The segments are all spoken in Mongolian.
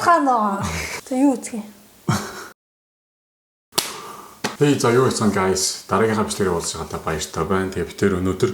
Байцгаана уу? За юу үзэх юм? Hey за юу гэсэн guys, дараагийнхаа бичлэгээр уулзсантай баяртай байна. Тэгээ бид тэр өнөөдөр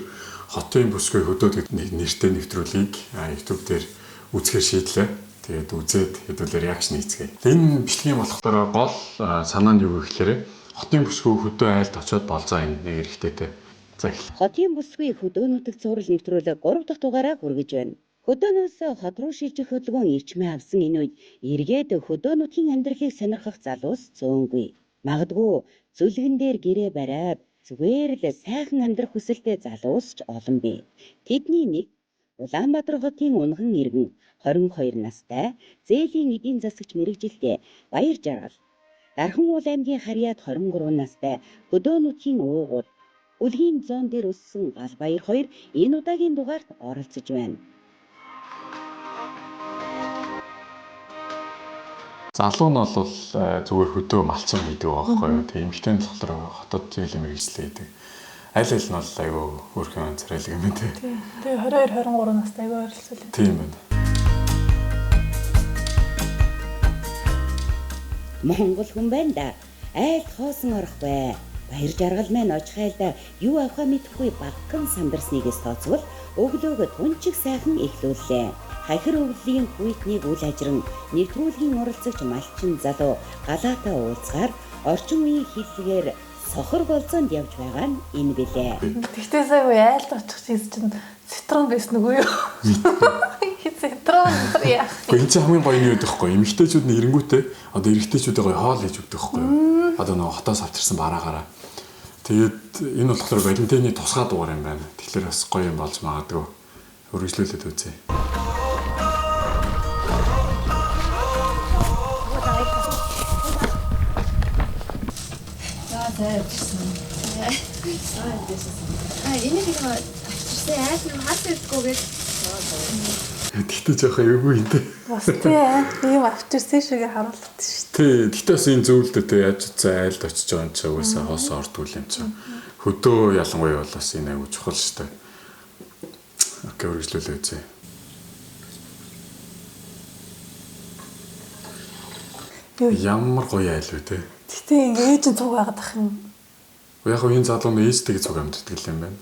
хотын бүсгүй хөдөөд гэдэг нэртэй нэвтрүүлгийг YouTube дээр үзэхээр шийдлээ. Тэгээд үзээд хэдүүлээ reaction хийцгээе. Энэ бичлэгийн болохоор гол санаа нь юу гэхээр хотын бүсгүй хөдөө айлд очиод болзоо энэ нэг эрэгтэйтэй. За эхлэе. Хотын бүсгүй хөдөө нутаг цуврал нэвтрүүлэг 3 дахь дугаараа хүргэж байна. Хөдөөнөөс хот руу шилжих хөдөлгөөн эрчмээ авсан энэ үед эргээд хөдөө нутгийн амьдралыг сонирхох залуус цөөнгүй. Магадгүй зүлгэн дээр гэрээ бариад зүгээр л сайхан амьдрах хүсэлтэй залуус ч олон бий. Тэдний нэг Улаанбаатар хотын унган иргэн 22 настай зээлийн эдийн засагч мэрэгжилтэй Баяр Жаргал. Дархан уул аймгийн харьяат 23 настай хөдөө нутгийн уугуул Үлгийн зоон дээр өссөн Галбаяр хоёр энэ удаагийн дугаарт оролцож байна. Залуу нь бол зүгээр хөдөө малцсан гэдэг байгаа байхгүй юу. Тэгээ эмэгтэй нь болохоор хотод зээлийн мэргэжлээ гэдэг. Аль аль нь бол айгүй өөрхөн царайлаг юм байна те. Тэгээ 22 23 настай айгүй ойролцоол. Тийм байна. Монгол хүн байна да. Айлд хоосон орохгүй. Баяр жаргал маань очихайлда юу авахаа мэдэхгүй багхан сандарсныг тооцвол өглөөгөө тунчиг сайхан эхлүүллээ. Хахир өвлийн хүйтнийг үл ажран нэвтрүүлгийн оролцогч малчин залуу галаатай уулзгаар орчин үеийн хиллэгээр сохор болзоонд явж байгаа нь энэ билээ. Тэгтээ сая үе айлд очих чинь цитрон байсан үгүй юу? Цитрон яа. Гэхдээ энэ чинь хамгийн гоё нь юу гэдэг вэ? Эмэгтэйчүүд нь эренгүүтээ одоо эрэгтэйчүүдээ гоё хоол хийж өгдөг байхгүй юу? Одоо нөгөө хотоос авчирсан бараагаараа. Тэгээд энэ болохоор Валентины тусгай дугаар юм байна. Тэгэхээр бас гоё юм болж магадгүй. Үргэлжлүүлээд үзье. А энийг нэг авчирсан айл нь хас ирдгүү гэж Тэгтээ жоохон эвгүй юм те. Бас тий ийм авчирсан шиг харуулдаг шүү дээ. Тий, тэгтээ бас энэ зөвлөлдөө те яаж утсан айлд очиж байгаа юм чи угаасаа хоосоо ордгүй юм чи. Хөдөө ялангуяа бол бас энэ аягүй чухал шүү дээ. Окей, үргэлжлүүлээ үзье. Юу? Ямар гоё айл вэ те. Тэгтээ ингээ ээж нь цуг байгаад ах юм. Яг гоо энэ залуу нь ээжтэйгээ цуг амьддаг юм байна.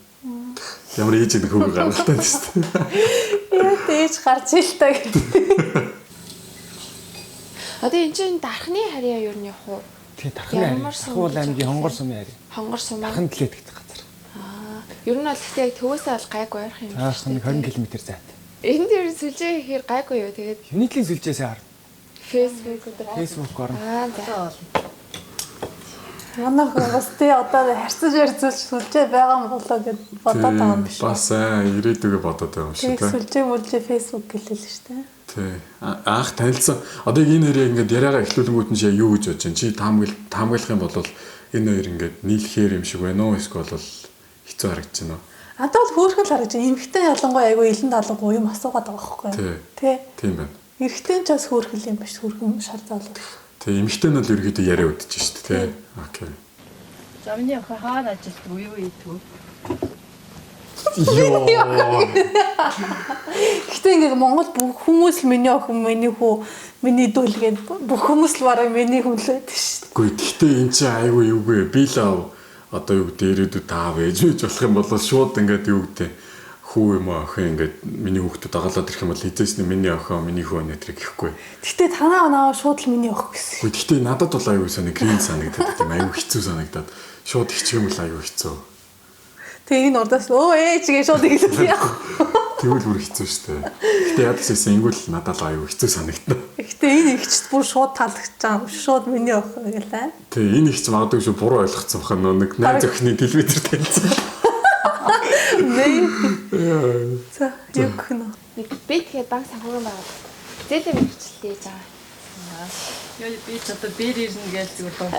Ямар ээж гэдэг хүүг гаргалтай шүү дээ. Яа ээж гарч ил та гэх. Одоо энэ чинь дархны харьяа юу нь явах уу? Тий, Дархан харьяа. Ямар сум Дархан уул гэж аймгийн Хонгор сумын харьяа. Хонгор сум. Дархан дэлээд гэдэг газар. Аа, ер нь бол гэхдээ яг төвөөсөө бол гайгүй ойрхон юм Таах шиг нэг шүү 20 дээ. км зайт. Энд ер нь сүлжээ ихээр гайгүй юу? Тэгээд Юнилийн сүлжээсээ харна. Facebook өдр. Facebook орно. Аа, за. Манай хүн бас тий одоо харьцаж ярилцуулж сүлжээ байгаа юм болоо гэд бодоод байгаа юм биш. Бас аа ирээдүгэ бодоод байгаа юм Тий шиг те. сүлжээ мүлжээ Facebook гэлээ л шүү дээ. Тий. Анх танилцсан. Одоо яг энэ хоёрыг ингээд яриагаа эхлүүлэнгүүт нь чи яг юу гэж бодож байна? Чи таамаглах юм бол энэ хоёр ингээд нийлэхээр юм шиг байна уу? Эсвэл бол хэцүү харагдаж байна уу? Надад бол хөөрхөн л харагдаж байна. Эмэгтэй ялангуяа айгүй илэн далангүй юм асуугаад байгаа байхгүй Тий. юу? Тий. Тийм байна. Эрэгтэй ч бас хөөрхөн юм биш хөөрхөн шар залуу. Тий, эмэгтэй нь бол ерөөдөө яриа үдэж шүү дээ, тий. Окей. За миний охин хаана ажилтдаг вэ? Юу хийдэг вэ? Йоо. Гэтэ ингээ Монгол бүх хүмүүс л миний охин, миний хүү, миний дүү л гээд бүх хүмүүс л бараг миний хүн л байдаг шүү дээ. Үгүй гэхдээ эн чинь айгүй юугүй би л ав одоо юу гэдэг ирээдүйд таав ээж байж болох юм бол шууд ингээд юу гэдэг хүү юм уу охин ингээд миний хүүхдүүд дагалаад ирэх юм бол хизээсний миний охин миний хүү нэтрэг гэхгүй. Гэтэ танаа наа шууд л миний охин гэсэн. Үгүй гэхдээ надад бол айгүй сони грин санагдаад тийм айгүй хэцүү санагдаад шууд хичих юм бол айгүй хэцүү. Тэгээ энэ урдаас өө ээж гэж шууд иглэл яах. Тэгвэл бүр хэцүү шүү дээ. Гэтэ яадаг ч гэсэн ингүүл надад л айгүй хэцүү санагдана. Гэтэ энэ ихчд бүр шууд таалагдж байгаа юм. Шууд миний охин гэлээ. Тэг энэ их ч магадгүй шүү буруу ойлгоцсон баха нөө нэг найз охины телевизээр танилцсан. Нэ. За юу гэх нь. Нэг би тэгэхээр банк санхүүгийн байгууллага. Зээлийн мэргэжилтэй хийж байгаа. Йоо би ч одоо бэр ирнэ гэж зүгээр доо.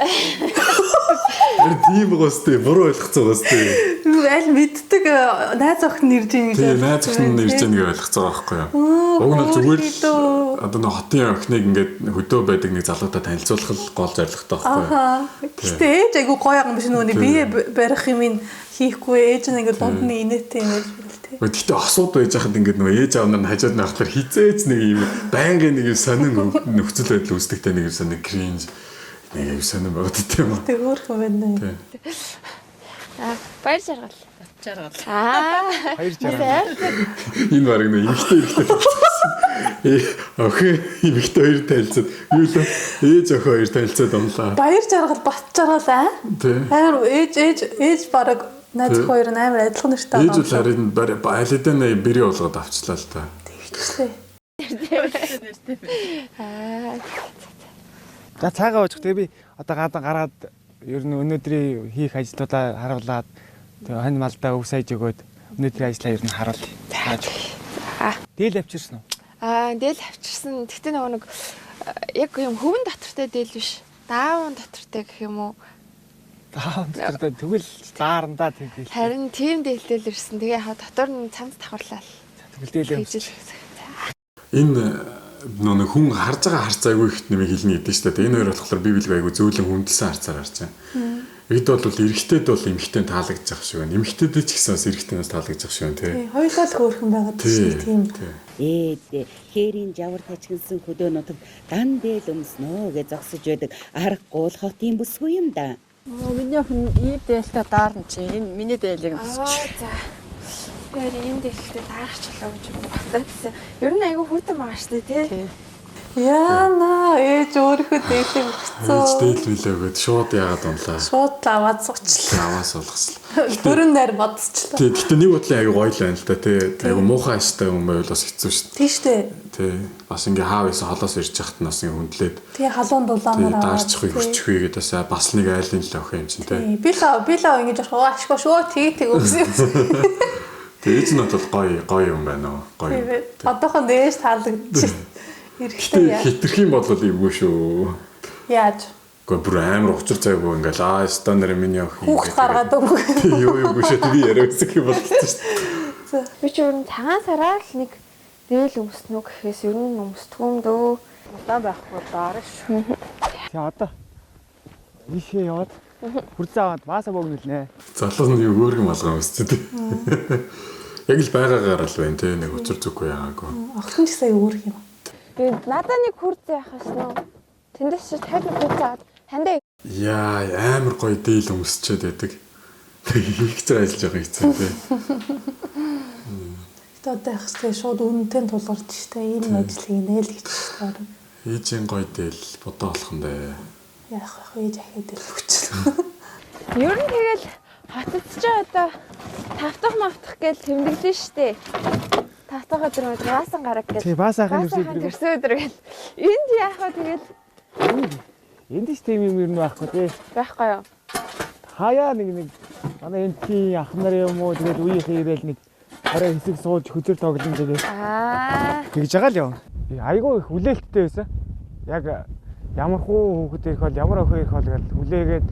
Тэр тийм байгаас тий буруу ойлгоцсон байгаас тий. Аль мэддэг найз охин ирж ийн гэж. Тий найз охин нь ирж ийн гэж ойлгоцсон байгаа байхгүй юу. Уг нь бол зүгээр л Одоо нэг хотын охиныг ингээд хөдөө байдаг нэг залуутай танилцуулах л гол зорилготой байхгүй юу? Аха. Гэтэ ээж айгу гоё юм биш нөгөө бие барих юм хийхгүй ээж нь ингээд дунд нь инээтэй юм байж бэл тий. Гэхдээ осууд байж хахад ингээд нөгөө ээж аав нар нь хажууд нь ахлаар хизээч нэг юм байнгын нэг юм сонин нөхцөл байдал үүсдэгтэй нэг юм сонин кринж нэг юм сонин байгаад тийм үү. Тэг хөөрхөн байна. Тий. Аа, баяр жаргал. Жаргал. Аа. Баяр жаргал. Энэ баг нэг эмэгтэй эрэгтэй танилцсан. Охин эмэгтэй хоёр танилцаад юу л ээж охин хоёр танилцаад унлаа. Баяр жаргал, бат жаргал аа. Тий. Амар ээж ээж ээж баг найз Тий. хоёр нь амар адилхан нэртэй Ээж бол харин алидана бэрий болгоод авчлаа л та. Тэгчлээ. Аа. За цаагаа уучих. Тэгээ би одоо гадаа гараад ер нь өнөөдрийн хийх ажлуудаа харуулад тэгээ хань малдаа өв сайж өгөөд өнөөдрийн ажлаа ер нь харуул. Зааж. Аа. Дээл авчирсан уу? Аа, дээл авчирсан. Тэгтээ нөгөө нэг яг юм хөвөн дотортой дээл биш. Даавн дотортой гэх юм уу? Даавн дотортой тэгвэл даарандаа тэгэл. Харин тийм дээлтэй л ирсэн. Тэгээ яхаа дотор нь цамц давхарлаа. Тэгвэл дээлээ. Хийж л. Энэ нөө нэг хүн харж байгаа харц айгүй ихт нэмийг хэлнэ гэдэг шүү дээ. Энэ хоёр болохоор би билгүй айгүй зөөлөн хүндэлсэн харцаар харж байна. Эд бол эрэгтэйд бол эмэгтэй нь таалагдчих шиг байна. Эмэгтэйд ч гэсэн бас эрэгтэйнээс таалагдчих шиг байна тий. Тий, хоёулаа л хөөрхөн байгаад Тий. шүү тийм. Тий. Ээдээ хээрийн жавар тачигнсан хөдөө нутагт дан дээл өмснөө гэж зогсож байдаг аргагүй л хотын бүсгүй юм да. Миний охин ийм дээлтэй даарна чи. Энэ миний дээлийг Аа, өмсч. за. Тэгэхээр ийм дээлтэй таарчлаа гэж бодсон. Ер нь айгүй хүйтэн байгаа шүү дээ, тий. Яна ээж өөрийнхөө дээлийг Ээж өгцөө. дээл билээ өгөөд шууд яагаад унлаа. Шууд л аваад суучлаа. Аваас болгослоо. Дөрөн найр бодсчлаа. Тий, гэхдээ нэг бодлын айгүй гоё л байна л да тий. Айгүй муухай аштай юм байвал бас хэцүү шүү дээ. Тий штэ. Тий. Бас ингээ хаав исэн холоос ирж яхад нь бас ингээ хүндлээд Тий халуун тий дулаанаар аваад. даарчихгүй хөрчихгүй гэдэг бас бас нэг айлын л охин юм чинь тий. Тий, би л би л ингэж орох ашгүй шүү. Тий тэг өгсөн юм. Тий, ээж нь бол гоё гоё юм байна уу? Гоё. Тий. юм. Тий. Одоохонд ээж таалагдчих. Эрэгтэй Гэтэ яа. хитрх юм бол эвгүй шүү. Яаж? Гэхдээ бүр амар учир зайгүй ингээл аа стандар миний охин. Хүүхд гаргаад өгөх. Тий, юу юугүй шүү. Би яриа гэсэн юм бол хэцүү шүү. Би ч ер нь цагаан сараар л нэг дээл өмснө үү гэхээс ер нь өмсдгүү юм дөө. Удаан байхгүй даарна шүү. Тэгээ одоо ийшээ яваад хүрзээ аваад баасаа богнолнэ. Залуу нь юу өөр юм алгаа өсч тий. Яг л байгаагаар л байна тий. Нэг учир зүггүй яагаагүй. Охин ч гэсэн өөр юм. Тэгээд надаа нэг хүрзээ яах вэ нөө? Тэндээс чи тань хүрзээ аваад хандаа Яа, амар гоё дийл өмсчээд байдаг. Хийх гэж ажиллаж байгаа хэцүү тий. Гэтэ одоо яах вэ? Шууд үнэнтэй тулгарч штэ. Ийм ажил хийнэ л гэж штэ. Ээжийн гоё дийл бодоо болох юм дээ. Яах вэ? Ээж ахиад л өгчлээ. Ер нь тэгэл хотод ч одоо тавтах мавтах гэж тэмдэглэн штэ. Тавтах өдөр өдөр баасан гараг гэж. Тий, баасан ахын төрсөн өдөр. төрсөн өдөр гэл. Энд яах вэ тэгэл Энд ч тийм юм ер нь байхгүй тий. байхгүй юу? Хаяа нэг нэг манай энтхийн ах нар юм уу тэгээд үеийнхэн ирээл нэг орой хэсэг сууж хөзөр тоглон тэгээд Аа. тэгж байгаа л юм. Айгүй их хүлээлттэй байсан. Яг ямар хуу хүүхэд ирэх бол ямар охин ирэх бол гэж хүлээгээд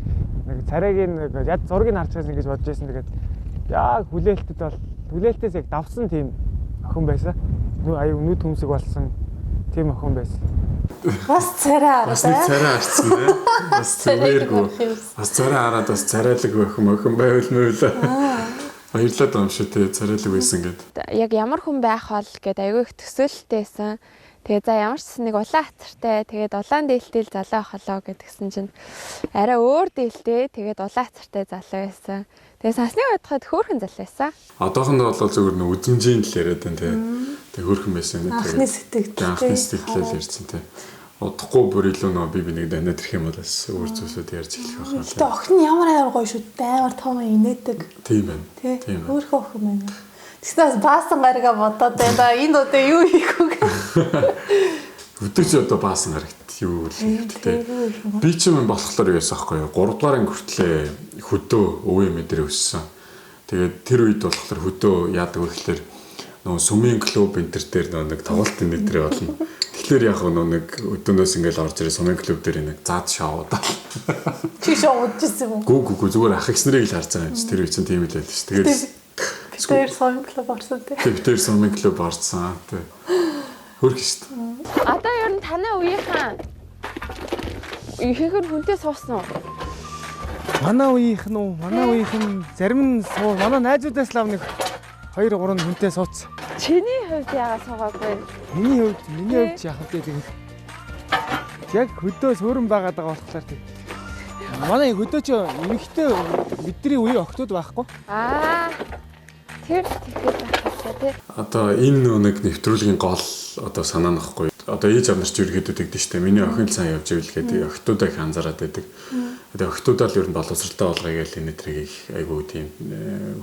нэг царайг нэг яд зургийг харж байсан гэж бодож байсан. Тэгээд яг хүлээлтэд бол хүлээлтээс яг давсан тийм охин байсан. Нүү аюу нүд хүмсэг болсон тийм охин байсан. Бас царай Бас нэг хараад. царай харцсан тий. Бас зүгээргүй. Бас царай хараад бас царайлаг охин охин байвал мөвлөө. Баярлаад байгаа юм шүү тий. Царайлаг байсан гэд. Яг ямар хүн байх бол гэд айгүй их төсөөлөлтэй байсан. Тэгээ за ямар ч нэг улаан хацартай тэгээд улаан дээлтэй л залуу ах болоо гэдгсэн чинь арай өөр дээлтэй тэгээд улаан хацартай залуу байсан. Тэгээ сансны бодоход хөөрхөн залуу байсан. Одоохондоо бол зүгээр нэг үзмжийн л яриад байна тий. Тэг хөөрхөн байсан гэдэг. Анхны сэтгэгдэл, Тэг, Анхны тий. сэтгэлээр ярьсан тий. Удахгүй бүр илүү нөө би би нэг даниад ирэх юм бол бас өөр зүйлсүүд ярьж эхлэх байх Гэтэ аа. охин нь ямар амар гоё шүү дээ. Амар том инээдэг. Тийм байна. Тий. Тийм байна. Хөөрхөн охин байна. Тэгснээс баасан гарига бодоод байна да. Энэ удаа юу хийх вэ гэх. Өдөр чи одоо баасан гарагт юу л хийх тий, тий. юу хийх вэ? Би ч юм болохоор юу яасан аахгүй юу? 3 дугаар анги хүртлээ хөдөө өвөө мэдэр өссөн. Тэгээд тэр үед болохоор хөдөө яадаг вэ гэхлээр нөгөө сүмийн клуб энэ төр дээр нөгөө нэг тоглолт энэ төрөө болно. Тэгэхээр яг нөгөө нэг өдөөнөөс ингээл орж ирээ сүмийн клуб дээр нэг заад шоудаа. Чи шоудчихсан юм уу? Гүү гүү гүү зүгээр ах их нарыг л харж байгаа юм чи тэр үе чинь тийм л байл ш. Тэгээд Би тэр сумын клуб орсон тий. тэр тэр сүмийн клуб орсон. Тий. Хөрх шүү дээ. Одоо танай үеийнхэн ихэнх нь хүнтэй суусан уу? Манай үеийнх нь үү? Манай үеийнх нь зарим нь суу. Манай найзуудаас л нэг 2 3 хүнтэй сууцсан. Чиний хувьд яагаад суугаагүй? Миний хувьд яах вэ тэгээд яг хөдөө суурин байгаад байгаа болохоор тэг. Манай хөдөө чи эмэгтэй бидний үеийн охтууд байхгүй. Аа. Тэр тэгэхэд байх тий. Одоо энэ нэг нэвтрүүлгийн гол одоо санаа нөхгүй. Одоо ээж аав нар ч ерөөдөө тэгдэж штэ. Миний охин л сайн явж ивэл гэдэг охтуудаа их анзаараад байдаг. Одоо охтуудаа л ер нь боловсралтай болгоё гэж энэ тэрийг их айгүй тийм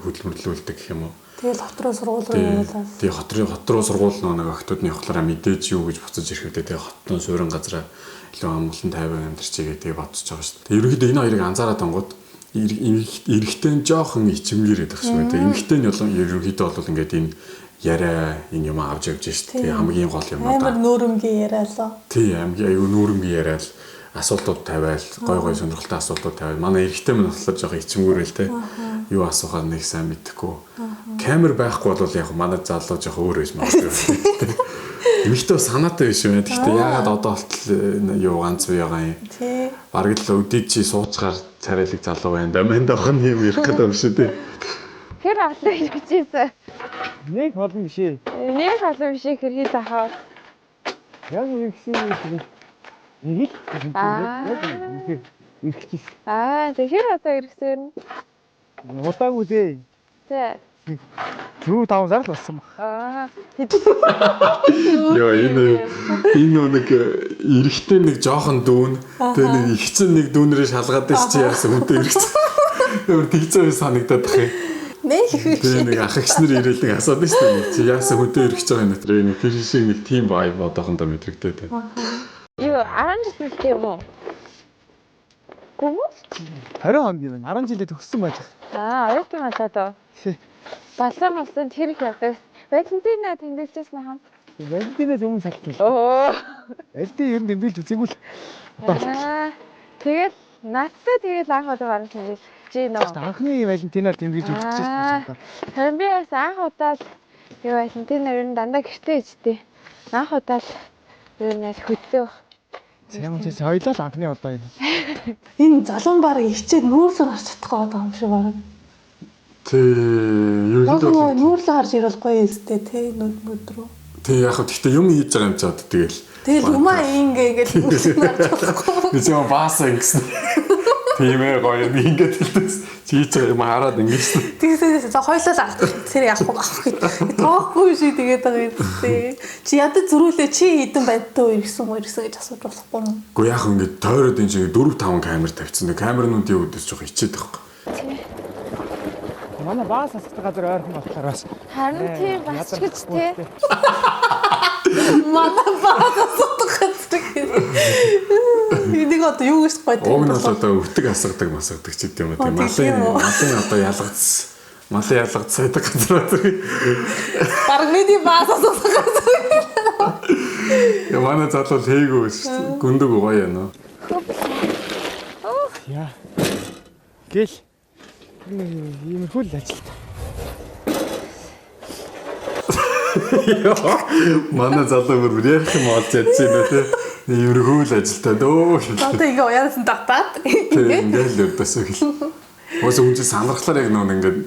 хөдөлмөрлүүлдэг гэх юм уу. Тэгэл хот руу сургууль руу явуулаад. Тий, хот руу сургууль нэг охтууд нь явахлаараа мэдээж юу гэж буцаж ирэх вэ? Тэгээ хотноо суурин газараа илүү амгалан тайван амьдарчигээ тэгээ бодсож байгаа шүү дээ. Ерөнхийдөө энэ хоёрыг анзаараад ангууд эрэгтэй нь жоохон ичимгэр гэдэг шиг байна. Тэгээ эмэгтэй нь ерөнхийдөө бол ингээд энэ яриа энэ юм авч явж шүү дээ. Хамгийн гол юм аа. Амар нүүрэмгийн яриа лөө. Тий, хамгийн аюу нүүрэмгийн яриа л асуултууд тавиал, гой гой сонирхолтой асуултууд тавиал. Манай эрэгтэй мань болохоор жоохон ичимгүүр л те. Юу асуухаа нэг сайн мэдэхгүй. Камер байхгүй бол яг манай залуу жоохон өөр байж магадгүй. Эмэгтэй санаатай биш юм. Гэхдээ яагаад одоо болтол юу ганц бий байгаа юм. Тий. Бараг л өдийг чи суучгаар царайлаг залуу байна. Даманд авах нь юм ярих гэдэг юм шүү дээ. Хэр олон иргэжсэн. Нэг олон биш ээ. Нэг олон биш ээ хэр хий захаа. Яг иргэсэн юм. Нэг л. Яг иргэжсэн. Аа, тэг хэр одоо иргэсэн юм? Удаагүй дээ. Тий. 4 5 сар л болсон баг. Аа. Йоо, энэ нэг эрэгтэй нэг жоохон дүүн, тэгээ нэг ихцэн нэг дүүнрээ шалгаад ич чи яасан хүнтэй иргэсэн. Тэр тэгцээ санагдаад тах юм. Нэг их. Тэгээ нэг ах эгч нар ирээл нэг асууд нь шүү дээ. Чи яасан хүнтэй иргэж байгаа юм тэр нэг тэр шиг нэг тийм vibe одоохондоо мэдрэгдээд байна. Юу 10 жил мэлтэй юм уу? Гүм үү? 20 онд юм. 10 жилээ төгссөн байж. Аа, оюутан болоод оо. Балан болсон тэр их явдаг. Валентина тэмдэглэжсэн хам. Валентинаас өмнө салтлаа. Оо. Валентин ер нь тэмдэглэж үзээгүй л. Аа. Тэгэл надтай тэгэл анх удаа бараг тэмдэглэж гин үү. Анхны Валентинаар тэмдэглэж үзчихсэн. Харин би бас анх удаа л юу Валентина ер нь дандаа гэртээ ижтэй. Анх удаа л ер нь аль хөдлөө. Ямар ч байсан хоёлаа л анхны удаа юм. Энэ залуу бараг ичээд нүүрлээ гарч чадахгүй байгаа юм шиг бараг. Тий, ерөнхийдөө нүүрлээ гарч ирэл гоё өстэй тий нүд мүд рүү. Тий, яг хөө гэхдээ юм хийж байгаа юм чи одоо тэгэл. Тэгэл юмаа ингээ ингээл нүүрлээ гарч чадахгүй. Би зөв баасаа ингэсэн. Тийм ээ гоё юм ингээд хэлдээс. Чи хийж байгаа юм хараад ингэсэн. Тэгсээс за хоёлаа л авах. Тэр явах авах гэж. Тоохгүй шиг тэгээд байгаа юм тий. Чи ядаж зөрүүлээ чи хэдэн байдтай ирсэн мө ирсэн гэж асууж болохгүй юм. Гэхдээ яг ингээд тойроод энэ чинь 4 5 камер тавьчихсан. Тэг камернуудын үүдээс жоох ичээд байхгүй. Манай баас асгадаг газар ойрхон болохоор бас. Харин тийм бас гэж тий. Манай баас асгадаг газар гэх. Энийг одоо юу гэж гоё. Уг нь бол одоо өвтөг асгадаг масгадаг ч гэдэм юм уу. Малын одоо ялгац. Малын ялгац сайдаг газар байна. Бараг миний баас асгадаг газар. Яа манай залуу хийгүү шүү дээ. Гүндэг гоё яана. Яа. Гэл. Иймэрхүү л ажилт. Манай залуу бүр ярих юм олж ядсан юм байна те. Иймэрхүү л ажилтаа дөө. Одоо ингээ уяанаас нь татаад. Тийм ингээл өрдөөсөө хэл. Уус хүн чинь санархлаар яг нөө ингээд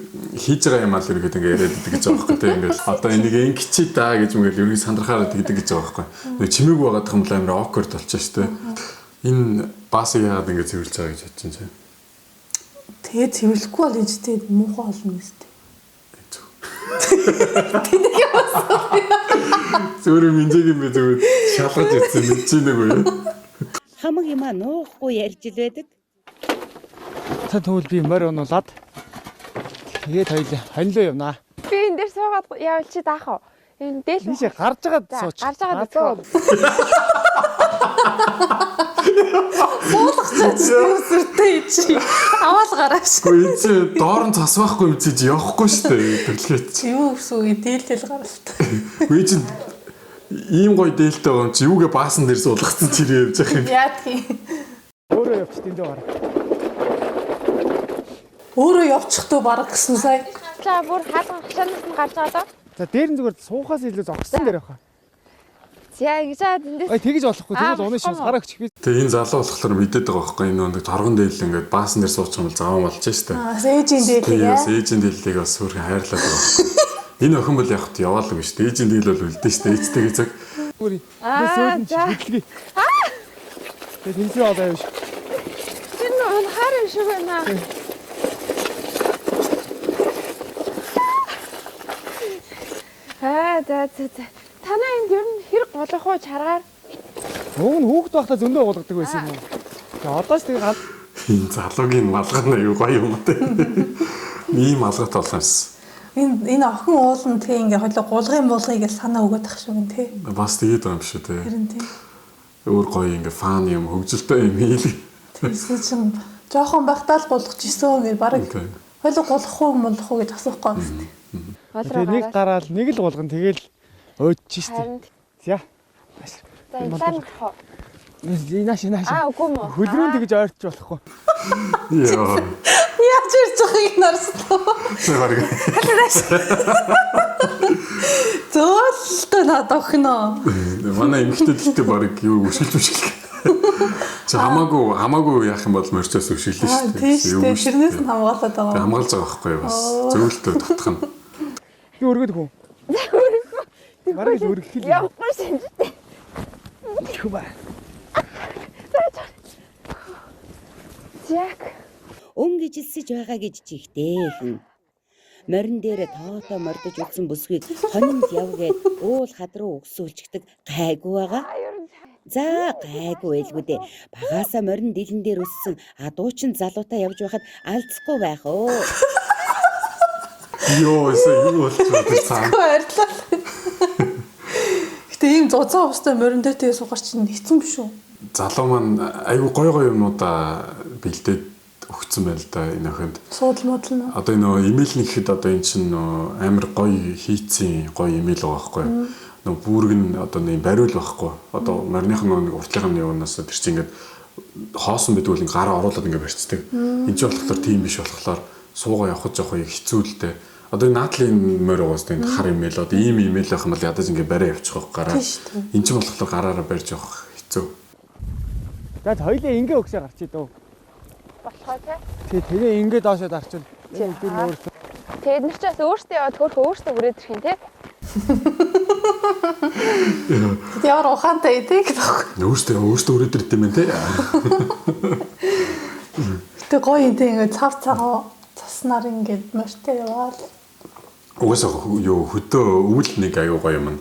хийж байгаа юм аа л ерөөд ингээ яриад идэг гэж байгаа байхгүй те. Ингээл одоо энийг ингэчий даа гэж мгээл ерөөд санархаараа тэгдэг гэж байгаа байхгүй. Нэг чимээгүй байгаад юм л амар awkward болчихсон шүү дээ. Энэ баасыг яагаад ингээ цэвэрлж байгаа гэж бодсон чинь. Тэгээ цэвэрлэхгүй бол энэ ч муухай болно гэстэй. Тэнийг явсан. Зүгээр минжээг юм бэ зүгээр шалгаж ирсэн мэдэж нэг үү. Хамаг юмаа нуухгүй ярьж л байдаг. Та тэгвэл би морь унуулад тэгээд хоёлоо явнаа. Би энэ дээр суугаад явал чи даах уу? Энэ дээл Ийшээ гарч байгаад сууч. Гарч байгаад сууч. Суулгах чад сүртэй чи аваал гараач. Гэхдээ энэ чи доор нь цас байхгүй юм чи явахгүй шүү дээ тэглэхээ чи. Юу гэсэн үг дээлтэл гаралт. Үгүй чи ийм гоё дээлтэй байгаа юм чи юугээ баасан дээр суулгацсан чи явж байгаа юм. Яадгийн. Өөрөө явчих тэндээ бараг. Өөрөө явчихдөө бараг гэсэн сая. За бүр хаалган хашаанаас нь гарч байгаа даа. За дээр нь зүгээр суухаас илүү зогссон дээр байхаа. За ингэж аа тэндээс Ай тэгэж болохгүй. Аа, Тэгвэл унаа болохгүй шин гараа өгчих би. Тэгээ энэ залуу болохоор мэдээд байгаа байхгүй энэ нэг торгон дээл ингээд баасан дээр суучих юм бол заван болж штэ. Аа, ээжийн дээлийг Тэгээ бас аа. ээжийн дээлийг бас сүрхэн хайрлаад байгаа байхгүй. Энэ охин бол явахт яваал юм шүү дээ. Ээжийн дээл бол үлдэн штэ. Ээжтэйгээ цаг. Бүр би Аа, сүүлд нь за. хөдөлгөе. Тэгээ тэнцвэр одоо явж. Тэр нь унахаар юм шиг байна. Аа за за за. Танаа энд ер нь хэр гулгах уу чаргаар? Уг нь хүүхэд байхдаа зөндөө гулгадаг байсан юм уу? Тэгээ одоо ч тэгээ гал Энэ залуугийн малгай нь аюу гоё юм те. Ийм малгайт болох юмсан. Энэ охин уулан тий ингээ хойлоо гулгын буулгыг гэж санаа өгöd ах шиг юм тий. Бас тэгээд байгаа юм шүү те. Харин тий. Өөр гоё ингээ фан юм хөгжилтэй юм хийлээ. Тэгсэн чинь жоохон байхдаа л гулгах жисэн гэж бараг Тий. хойлоо гулгах уу мулах уу гэж асуухгүй байна тий. Гол руу тэгээ нэг гараад. гараал нэг л гулган тэгэл өөдчих штэ. Харин За. за энэ талаар нь гарах уу? Нааш нааш. Аа үгүй мүү. Хөлрүүн тэгж ойрч болохгүй. Яа. Яаж ирж байгааг нь харсан. Тэр бараг Зөөлтөө надад охиноо. манай эмэгтэй гэхдээ бараг юу өшөлж өшгөл. Чи хамаагүй яах юм бол морьцоос өшөглөн Аа шүү дээ. тий шүү дээ. Юу шүү Тэрнээс дээ. нь хамгаалаад Тэг байгаа. хамгаалж байгаа байхгүй юу бас. Зөвлөлтөө татах нь. Би өргөд хүү. Бараг л өргөх л. Явахгүй шинжтэй. Хүү ба. Жак. Өнгө ижилсэж байгаа гэж чихтэйхэн. Морин дээр тоотоо мордож утсан бүсгүйг хонинд явгээд уул хад руу өгсүүлчихдэг гайгүй байгаа. За гайгүй байлгүй дээ. Багаасаа морин дэлэн дээр өссөн адуучин залуутай явж байхад алдсахгүй байх оо. Йоо, эсэ юу болчихвоо тэр цаана. Баярлалаа. Гэтэ ийм зузаан устай морин дээр тэгээ суугаар чинь хэцүү биш үү? Залуу маань айгүй гой гой юмнуудаа бэлдээд өгцөн байл да энэ охинд. Суудал модал нь. Одоо энэ нөгөө имэйл нэхэд одоо энэ чинь нөгөө амар гоё хийцэн гоё имэйл байгаа байхгүй юу? Нөгөө бүрэг нь одоо нэг бариул байхгүй. Одоо мориных нөгөө нэг уртлынх нь юунаас тэр чинь ингээд хоосон байдаг бол ингээд гараа оруулаад ингээд барьцдаг. Энд чинь болохоор тийм биш болохоор суугаа явахд жоох яг хэцүү л дээ. Одоо энэ наадлын морь угаас энэ хар имэйл одоо ийм имэйл байх юм бол ядаж ингээд бариа явчих واخ гараа. Тийм шүү дээ. Энд чинь болохоор гараараа барьж явах хэцүү. За хоёлаа ингээ өгсөө гарч идөө. Болохоо тий. Тий тэгээ ингээ доошоо дарчвал энэ өдөр нь өөр Тэгээд нэр чи бас өөртөө яваад хөөх өөртөө хүрээд ирэх юм тий. Тэгтээ ямар ухаантай тий гэдэг аахгүй. Өөртөө өрөөд ирд юм байна те. Гэтэ гоё юм тий ингээд цав цагаа цаснаар ингээд морьтой яваал. Угаасаа юу хөдөө өвөл нэг аюу гоё юм.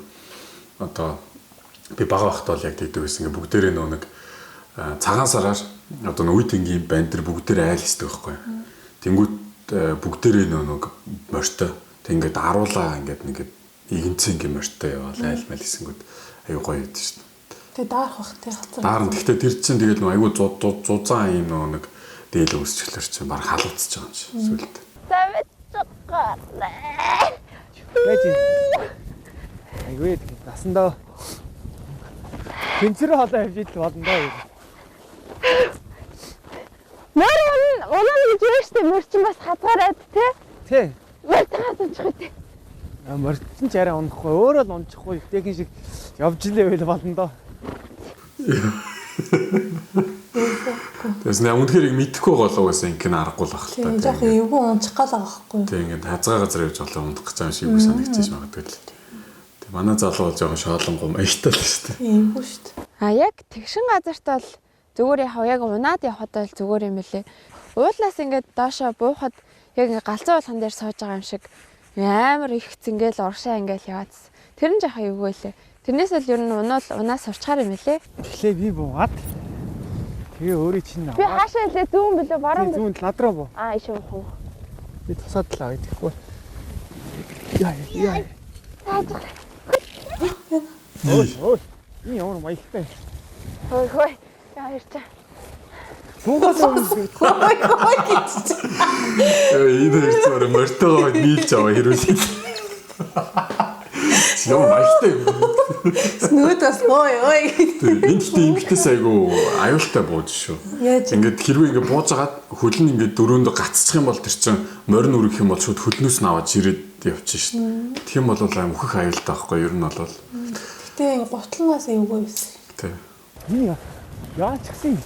Одоо би бага байхдаа бол яг тэгдэг байсан. Ингээ бүгдээрээ нөө нэг цагаан сараар одоо нөө үе тэнгийн банд дээр бүгдээрээ айл хийдэг байхгүй. Тэнгүүт бүгдээрээ нөө нэг морьтой. Тэг ингээд аруулаа ингээд нэг игэнцэн ингээ морьтой яваал айл майл хийсэнгүүд аюу гоё байдаг шин. Тэгээ даарах бах тий газар. Даарна. Гэхдээ тэр чинь тэгэл нөө аюу зузаан юм нөө нэг дээл үүсчихлээр чинь баг халууцж байгаа юм чи сүлд. За мэдчихгүй. байж. Айгүй насандаа тэнцвэр хоолой явж идэл болно доо. Морь унаа гэж юу штэ морь чинь бас хазгаараад тий. Тий. Морьтойгоо унчих үү. Морьчин ч арай унахгүй өөрөө л унчихгүй эвтэйхэн шиг явж илээ байл болно доо. Тэгээс нэ үнэхээр яг мэдэхгүй байгаа л угаасаа ингэ аргагүй л ах л Тий та. жоох эвгүй унчих гал байгаа байхгүй юу? Тэг ингээд хазгаа газар явж болоо унтах гэж байгаа юм шиг санагдчих магадгүй л. Тэг манай залуу бол жоохон шоолонгоо маягтай л шүү дээ. Эвгүй шүү дээ. А яг тэгшин газарт бол зүгээр яхав яг унаад явхад бол зүгээр юм лээ. Уулнаас ингээд доошоо буухад яг ингээд галзуу болгон дээр сууж байгаа юм шиг амар их зингээл урагшаа ингээл яваадс. Тэр нь жоохон эвгүй лээ. Тэрнээс л ер нь унаал унаа сурчхаар юм лээ. Тэгэхээр би буугаад тэгээ өөрөө чинь Би аваад хаашаа илээ зүүн билүү баруун билүү? зүүн над руу буу. Аа иш юм хуу. Би тусаад л авъя тэгэхгүй. Яа яа. Ой ой. Энэ ямар маягтай. Хөөе хөөе. Яа ирчээ. Суугаас өмнө Ой ой гэж. Энэ хоёр зүгээр морьтойгоо нийлж аваа хэрүүлээ. Ямар маягтай юм. Нөгөөд бас ой ой гэж. Энд гэхдээ эмгтээс айгу аюултай бууж шүү. Яаж юм? Ингээд хэрвээ ингээд бууж агаад хөл нь ингээд дөрөөндөө гацчих юм бол тэр чинь морин үргэх юм бол шууд хөлнөөс нь аваад жирээд явчих шүү. Тэгэх юм бол аим өөхөх аюултай байхгүй юу? Ер нь бол. Гэтэ гутлнаас эвгүй байсан. Тий. Би яач гисэн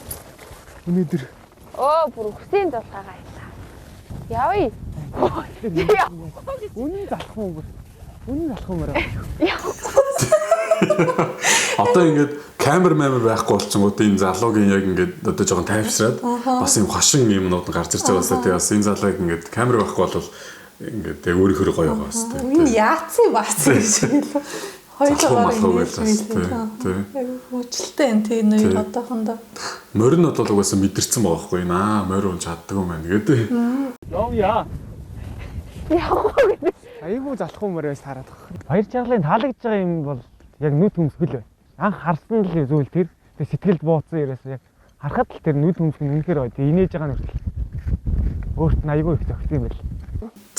өнөөдөр Өө бүр үхсийн дулгаагаа аялаа. Явъя. Үнэн залах юм бүр. Үнэн залах юм аа. Одоо ингээд камер мамер байхгүй болчихгоо энэ залуугийн яг ингээд одоо жоохон тайвшраад бас юм хошин юмнууд нь гарч ирж байгаа баста тий бас энэ залууг ингээд камер байхгүй бол ингээд яг өөрийнхөө гоё байгаа бас тий. Энэ яатсан баацсан гэж хэлээ. Залхуу Хоёулаа малхуу гэж бас тий. Тий. Мөчлөлтэй энэ тий нэр Тий. одоохондоо. Морин бол угаасаа мэдэрсэн байгаа байхгүй наа морь унж чаддаг юм байна гэдэг. Явъя. Явах уу гэдэг. Айгүй залах юм байж таарад байгаа. Баяр чангалын таалагдж байгаа юм бол яг нүд хөмсгөл байна. Анх харсан л зүйл тэр. Тэгээ сэтгэлд бууцсан ерөөсөө яг харахад л тэр нүд хөмсг нь үнэхээр гоё. Тэгээ инээж байгаа нь хүртэл өөрт нь айгүй их зохисон юм байл.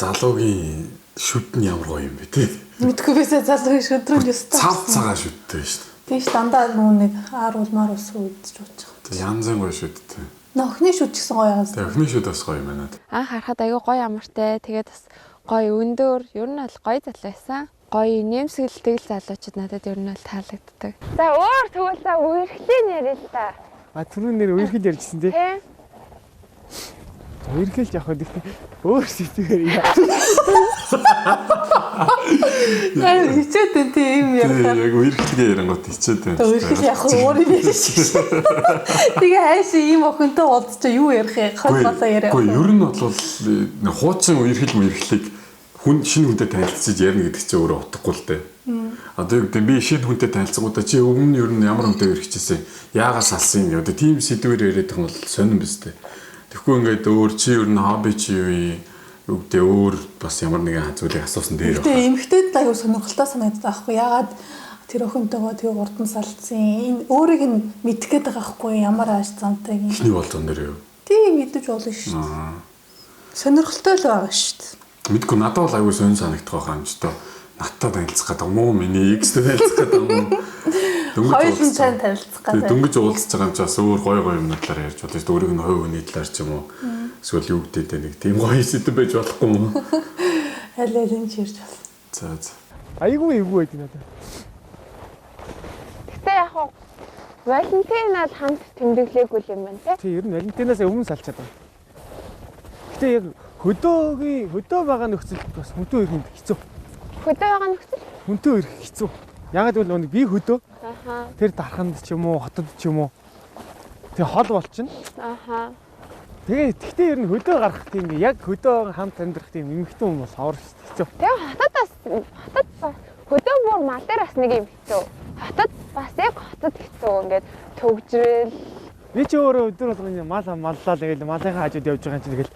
Залуугийн шүд нь ямар гоё юм бэ тий. Мэдгүй байсаа залуугийн шөдрөл ёстой. Цав цагаан шүдтэй шүү дээ. Тийш дандаа нүү нэг ааруул маар ус үүдэж уучих. Тэг янзын гоё шүдтэй. Нөхний шүд ч гэсэн гоё байгаас. Тэг охины шүд бас гоё юм байна. Анх харахад айгүй гоё амартай. Тэгээд бас гоё өндөр. Ер нь бол гоё залуу байсан. Гоё нэмсгэлдэг л залуучууд надад ер нь бол таалагддаг. За өөр тэгвэл за үерхлийн яриа л та. А түрүүн нэр үерхэл ярьжсэн тий. Тэ? Үерхэлж явах гэдэг өөр сэтгэр яа. Аа хичээд энэ тийм Тий ярихаар. яг үерхлэгээ ярингууд хичээд байна. Үерхэл явах өөр юм ярьж шээ. Тэгээ хайш ийм охинтой уулзчаа юу ярих юм? Хол болоо яриа. Үгүй ер нь бол хуучин үерхэл мэрхлийг хүн шинэ хүнтэй танилцж ярина гэдэг чинь өөрөө утгагүй л дээ. Одоо юу гэдэг би шинэ хүнтэй танилцсангуудаа чи өмнө нь ер нь ямар хүнтэй үерхчихсэн яагаад салсан юм гэдэг тийм сэдвээр яриад байгаа юм бол сонирн биз дээ. Тэгэхгүй ингээд өөр чи ер нь хобби чи юу юм юу гэдэг өөр бас ямар нэгэн зүйлийг асуусан дээр Гэтэ эмэгтэйд л аюу сонирхолтой санагддаг аахгүй яагаад тэр охинтойгоо тэр урдан салцсан энэ өөрийг нь мэдэх гээд байгаа аахгүй ямар ааш замтай юм. Эхний болзон дээр юу? Тийм мэдэж болно шүү дээ. Сонирхолтой л байгаа шүү дээ. Мэдгүй надад бол аюу сонир санагдах байгаа юм ч тоо. Надтай танилцах гэдэг юм уу? Миний экстэй танилцах гэдэг юм уу? Дөнгөж Хоёулын уулзсан. сайн танилцах Тэгээ гэдэг. дөнгөж уулзж байгаа юм чи бас өөр гоё гоё юм талаар ярьж болно шүү дээ. Өөрийг нь хувь хүний талаар ч юм уу. Эсвэл юу гэдэг те нэг тийм гоё сэдв байж болохгүй юм уу? Аль аль нь ч ярьж болно. За за. Айгүй эвгүй байдаг надад. Гэтэ яг хуу Валентин бол хамт тэмдэглээгүй юм байна те. Тий ер нь Валентинаас өмнө салчаад байгаа. Гэтэ яг хөдөөгийн хөдөө байгаа нөхцөлд бас хүнтөө ирэх юм хэцүү. Хөдөө байгаа нөхцөл. Хүнтөө ирэх хэцүү. Ягаад гэвэл нөгөө би хөдөө Аха. тэр дарханд ч юм уу хотод ч юм уу тэг хол болчихно. Аха. Тэгээ тэгтээ ер нь хөдөө гарах тийм яг хөдөө хамт амьдрах тийм эмэгтэй хүн бол ховор хэцүү. Тэгээ хотод бас хотод бас хөдөө бүр мал дээр бас нэг юм хэцүү. Хотод бас яг хотод хэцүү ингээд төгжрөл Би чи өөрөө өдөр болгоно мал маллаа тэгэл малынхаа хажууд явж байгаа юм чи тэгэл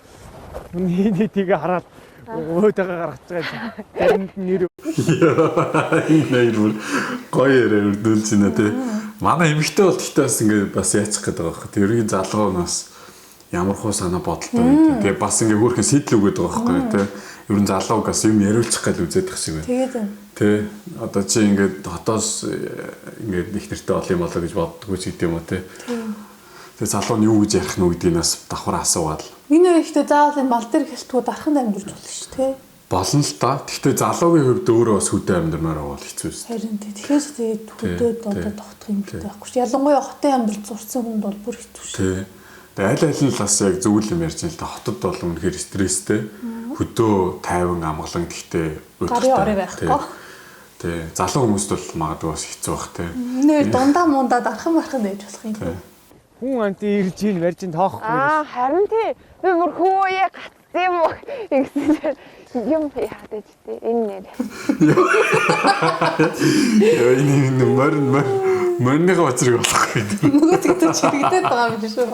миний тийг хараад өөдөө гаргаж байгаа юм чи. Заримд нь нэр Энэ нэр бүр гоё яриа өрдүүлж байна те. Манай эмэгтэй бол тэгтээ бас ингээд бас яачих гээд байгаа байхгүй. Тэр ерөнхий залгуу нь бас ямар хуу санаа бодолтой байдаг. Тэгээ бас ингээд хөөрхөн сэтэл өгöd байгаа байхгүй те. Ер нь залууг бас юм яриулчих гал үзээд тах шиг байна. Тэгээд байна. Тэ одоо чи ингээд хотоос ингээд их нэртэй олон юм болоо гэж боддгоо ч гэдэм юм уу те. Тэгээ залуу нь юу гэж ярих нь гэдгийг нас давхар асуугаад л Энэ хоёр ихтэй заавал энэ мал дээр хэлтгүү дархан амьдарч болно шүү дээ. болно л та. Гэхдээ залуугийн хувьд өөрөө бас хөдөө амьдрмаар байгаа бол хэцүү шүү дээ. Харин тий. Тэгэхээр тэгээд хөдөөд одоо тогтох юм Тий. гэдэг байхгүй шүү. Ялангуяа хотын амьдрал зурсан хүнд бол бүр хэцүү шүү. Тэ. Тэгээ аль аль нь л бас яг зөв л юм ярьж байна л та. Хотод бол үнэхээр стресстэй. Хөдөө тайван амгалан гэхдээ Гарын орой байхгүй. Тэ. Залуу хүмүүст бол магадгүй бас хэцүү бах тэ. Энэ хоёр дундаа мундаа дархан мархан байж болох юм. Тэ. хүн амт ирж ийн барьж ин тоохгүй. Аа харин тий. Би бүр хөөе гацсан юм уу гэсэн чинь юм яагаад гэж тий. Энэ нэр. Яа энэ энэ морин морины учрыг болохгүй. Нөгөө тэгтээ чирэгдээд байгаа юм биш үү?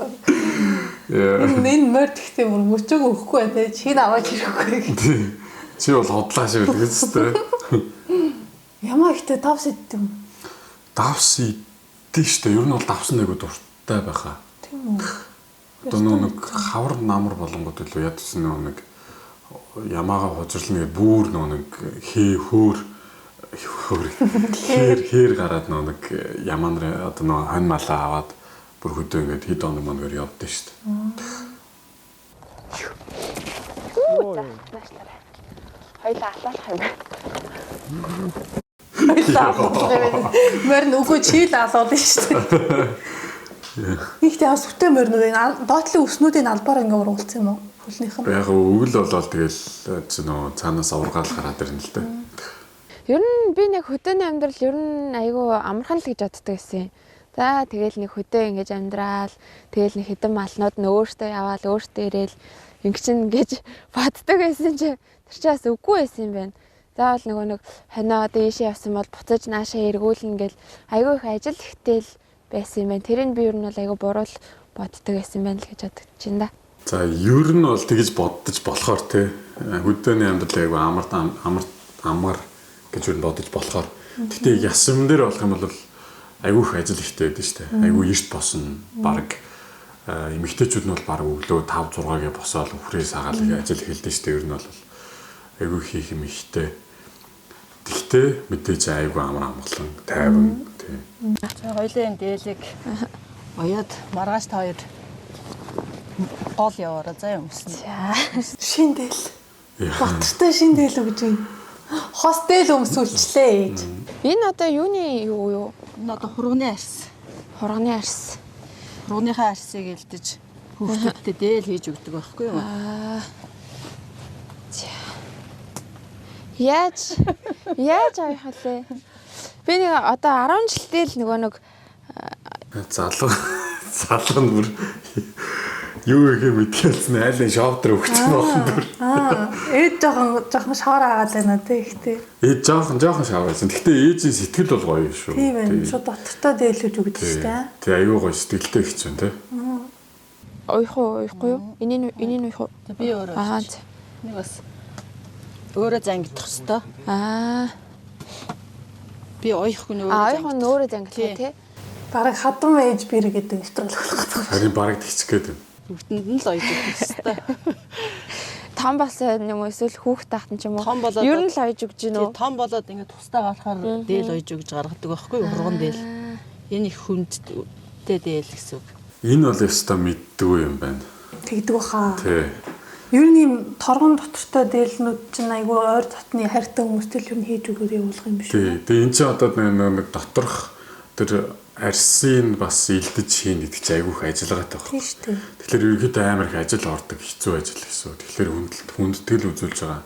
Яа. Энэ энэ морь тэгтээ бүр мөчөг өгөхгүй байна те. Чи аваад ирэхгүй гэх. Тий. Чи бол хотлаа шиг байдаг зү тэ. Ямаа ихтэй давс иддэг юм. Давс иддэг штэ. Ер нь бол давсан айгу дуртай байхаа. Тийм үү? Одоо нөө нэг хавар намар болонгод илүү ядсан нөө нэг ямаага хужирлна гэдэг бүр нөө нэг хээ хөөр хөөр хэр хэр гараад нөө нэг ямаа нар одоо нөө хонь малаа аваад бүр хөдөө ингээд хэд хоног моногоор явдсан штэ. Үү за наашлаарай. Хоёлаа алаалах юм байна. Дээл алуулах юм байна. Морин үгүй чи л алуулна шүү дээ. Их тийм сүтээ моринууд энэ доотлын өснүүдийн албаар ингээ ургуулсан юм уу? Хөлнийх нь. Яг өвөл болоод тэгэл чи нөө цаанаас ургаал гараад ирнэ л дээ. Ер нь би нэг хөдөөний амьдрал ер нь айгүй амархан л гэж боддог гэсэн. За тэгэл нэг хөдөө ингэж амьдрал, тэгэл нэг хэдэн малнууд нь өөртөө яваал, өөртөө ирээл ингэ чин гэж боддог байсан чи тэр чи бас үгүй байсан юм байна. Заавал нөгөө нэг хонио одоо ийшээ явсан бол буцаж наашаа эргүүлнэ гэл айгүй их ажил ихтэй л байсан юм байна. Тэрийг би ер нь бол айгүй буруу л боддог байсан байна л гэж бодож байна да. За ер нь бол тэгж боддож болохоор те хөдөөний амьдрал айгүй амар амар амар гэж ер нь бодож болохоор. Гэтэ яс юм дээр болох юм бол айгүй их ажил ихтэй байдаг шүү дээ. Айгүй эрт босно. Бараг эмэгтэйчүүд нь бол бараг өглөө 5 6 гээ босоод үхрээ сагаал их ажил эхэлдэг шүү дээ. Ер нь бол айгүй хийх юм ихтэй. Тэгтээ мэдээж айгүй амар амгалан, тайван тий. За хоёлын энэ дээлийг оёод маргааш та хоёр гол яваараа заа өмсөн. За. Шин дээл. Батартай шин дээл өгж байна. Хос дээл өмсүүлчлээ ээж. Энэ одоо юуны юу юу? Энэ одоо хурганы арс. Хурганы арс. Хурганыхаа арсыг элдэж хүүхдүүдтэй дээл хийж өгдөг байхгүй юу? Аа. За. Яаж оёх вэ? Би нэг одоо 10 жилдээ л нөгөө нэг залуу залуу нь бүр юу их юм мэдгэлсэн айлын шоп дээр өгсөн болсон бүр. Аа, ээж жоохон шоор агаад байна тий ихтэй. Ээж жоохон шоор байсан. Гэхдээ ээжийн сэтгэл бол гоё шүү. Тийм байна. Шууд дотортой дээлж өгдөг шүү дээ. Тий, аюу гоё сэтгэлтэй их чинь тий. Уйх уу, уйхгүй юу? Энийг уйх уу? Би өөрөө. Аа. Нэг бас өөрөө зангидах хэвээр. Аа. Би оёхгүй нь өөрөө. Аа, оёх нь өөрөө зангидах тий. Бараг хадам ээж бэр гэдэг нэвтрүүлэг болох гэдэг. Харин бараг тэгчих гээд байна. Бүгдэнд нь л оёж өгөх хэвээр. Том болсон юм уу эсвэл хүүхд тахт ч юм уу? Том болоод ер нь л оёж өгч гин үү? Том болоод ингээд тусдаа гарахаар дээл оёж өгж гаргадаг байхгүй юу? Хурган дээл. Энэ их хүндтэй дээл гэсэн үг. Энэ бол ёстой мэддэггүй юм байна. Тэгдэг баха. Тий. Ер нь ийм торгон дотортой дээлнүүд чинь айгүй ойр дотны хайртай хүмүүстэй л ер нь хийж өгөхөр явуулах юм биш үү? Тий. Тэгээ эн чинь одоо нэг доторх тэр арсын бас илдэж хийн гэдэг чинь айгүй их ажиллагаатай байна. Тийм шүү дээ. Тэгэхээр ерөнхийдөө амар их ажил ордог, хэцүү ажил гэсэн. Тэгэхээр хүндэтгэл үзүүлж байгаа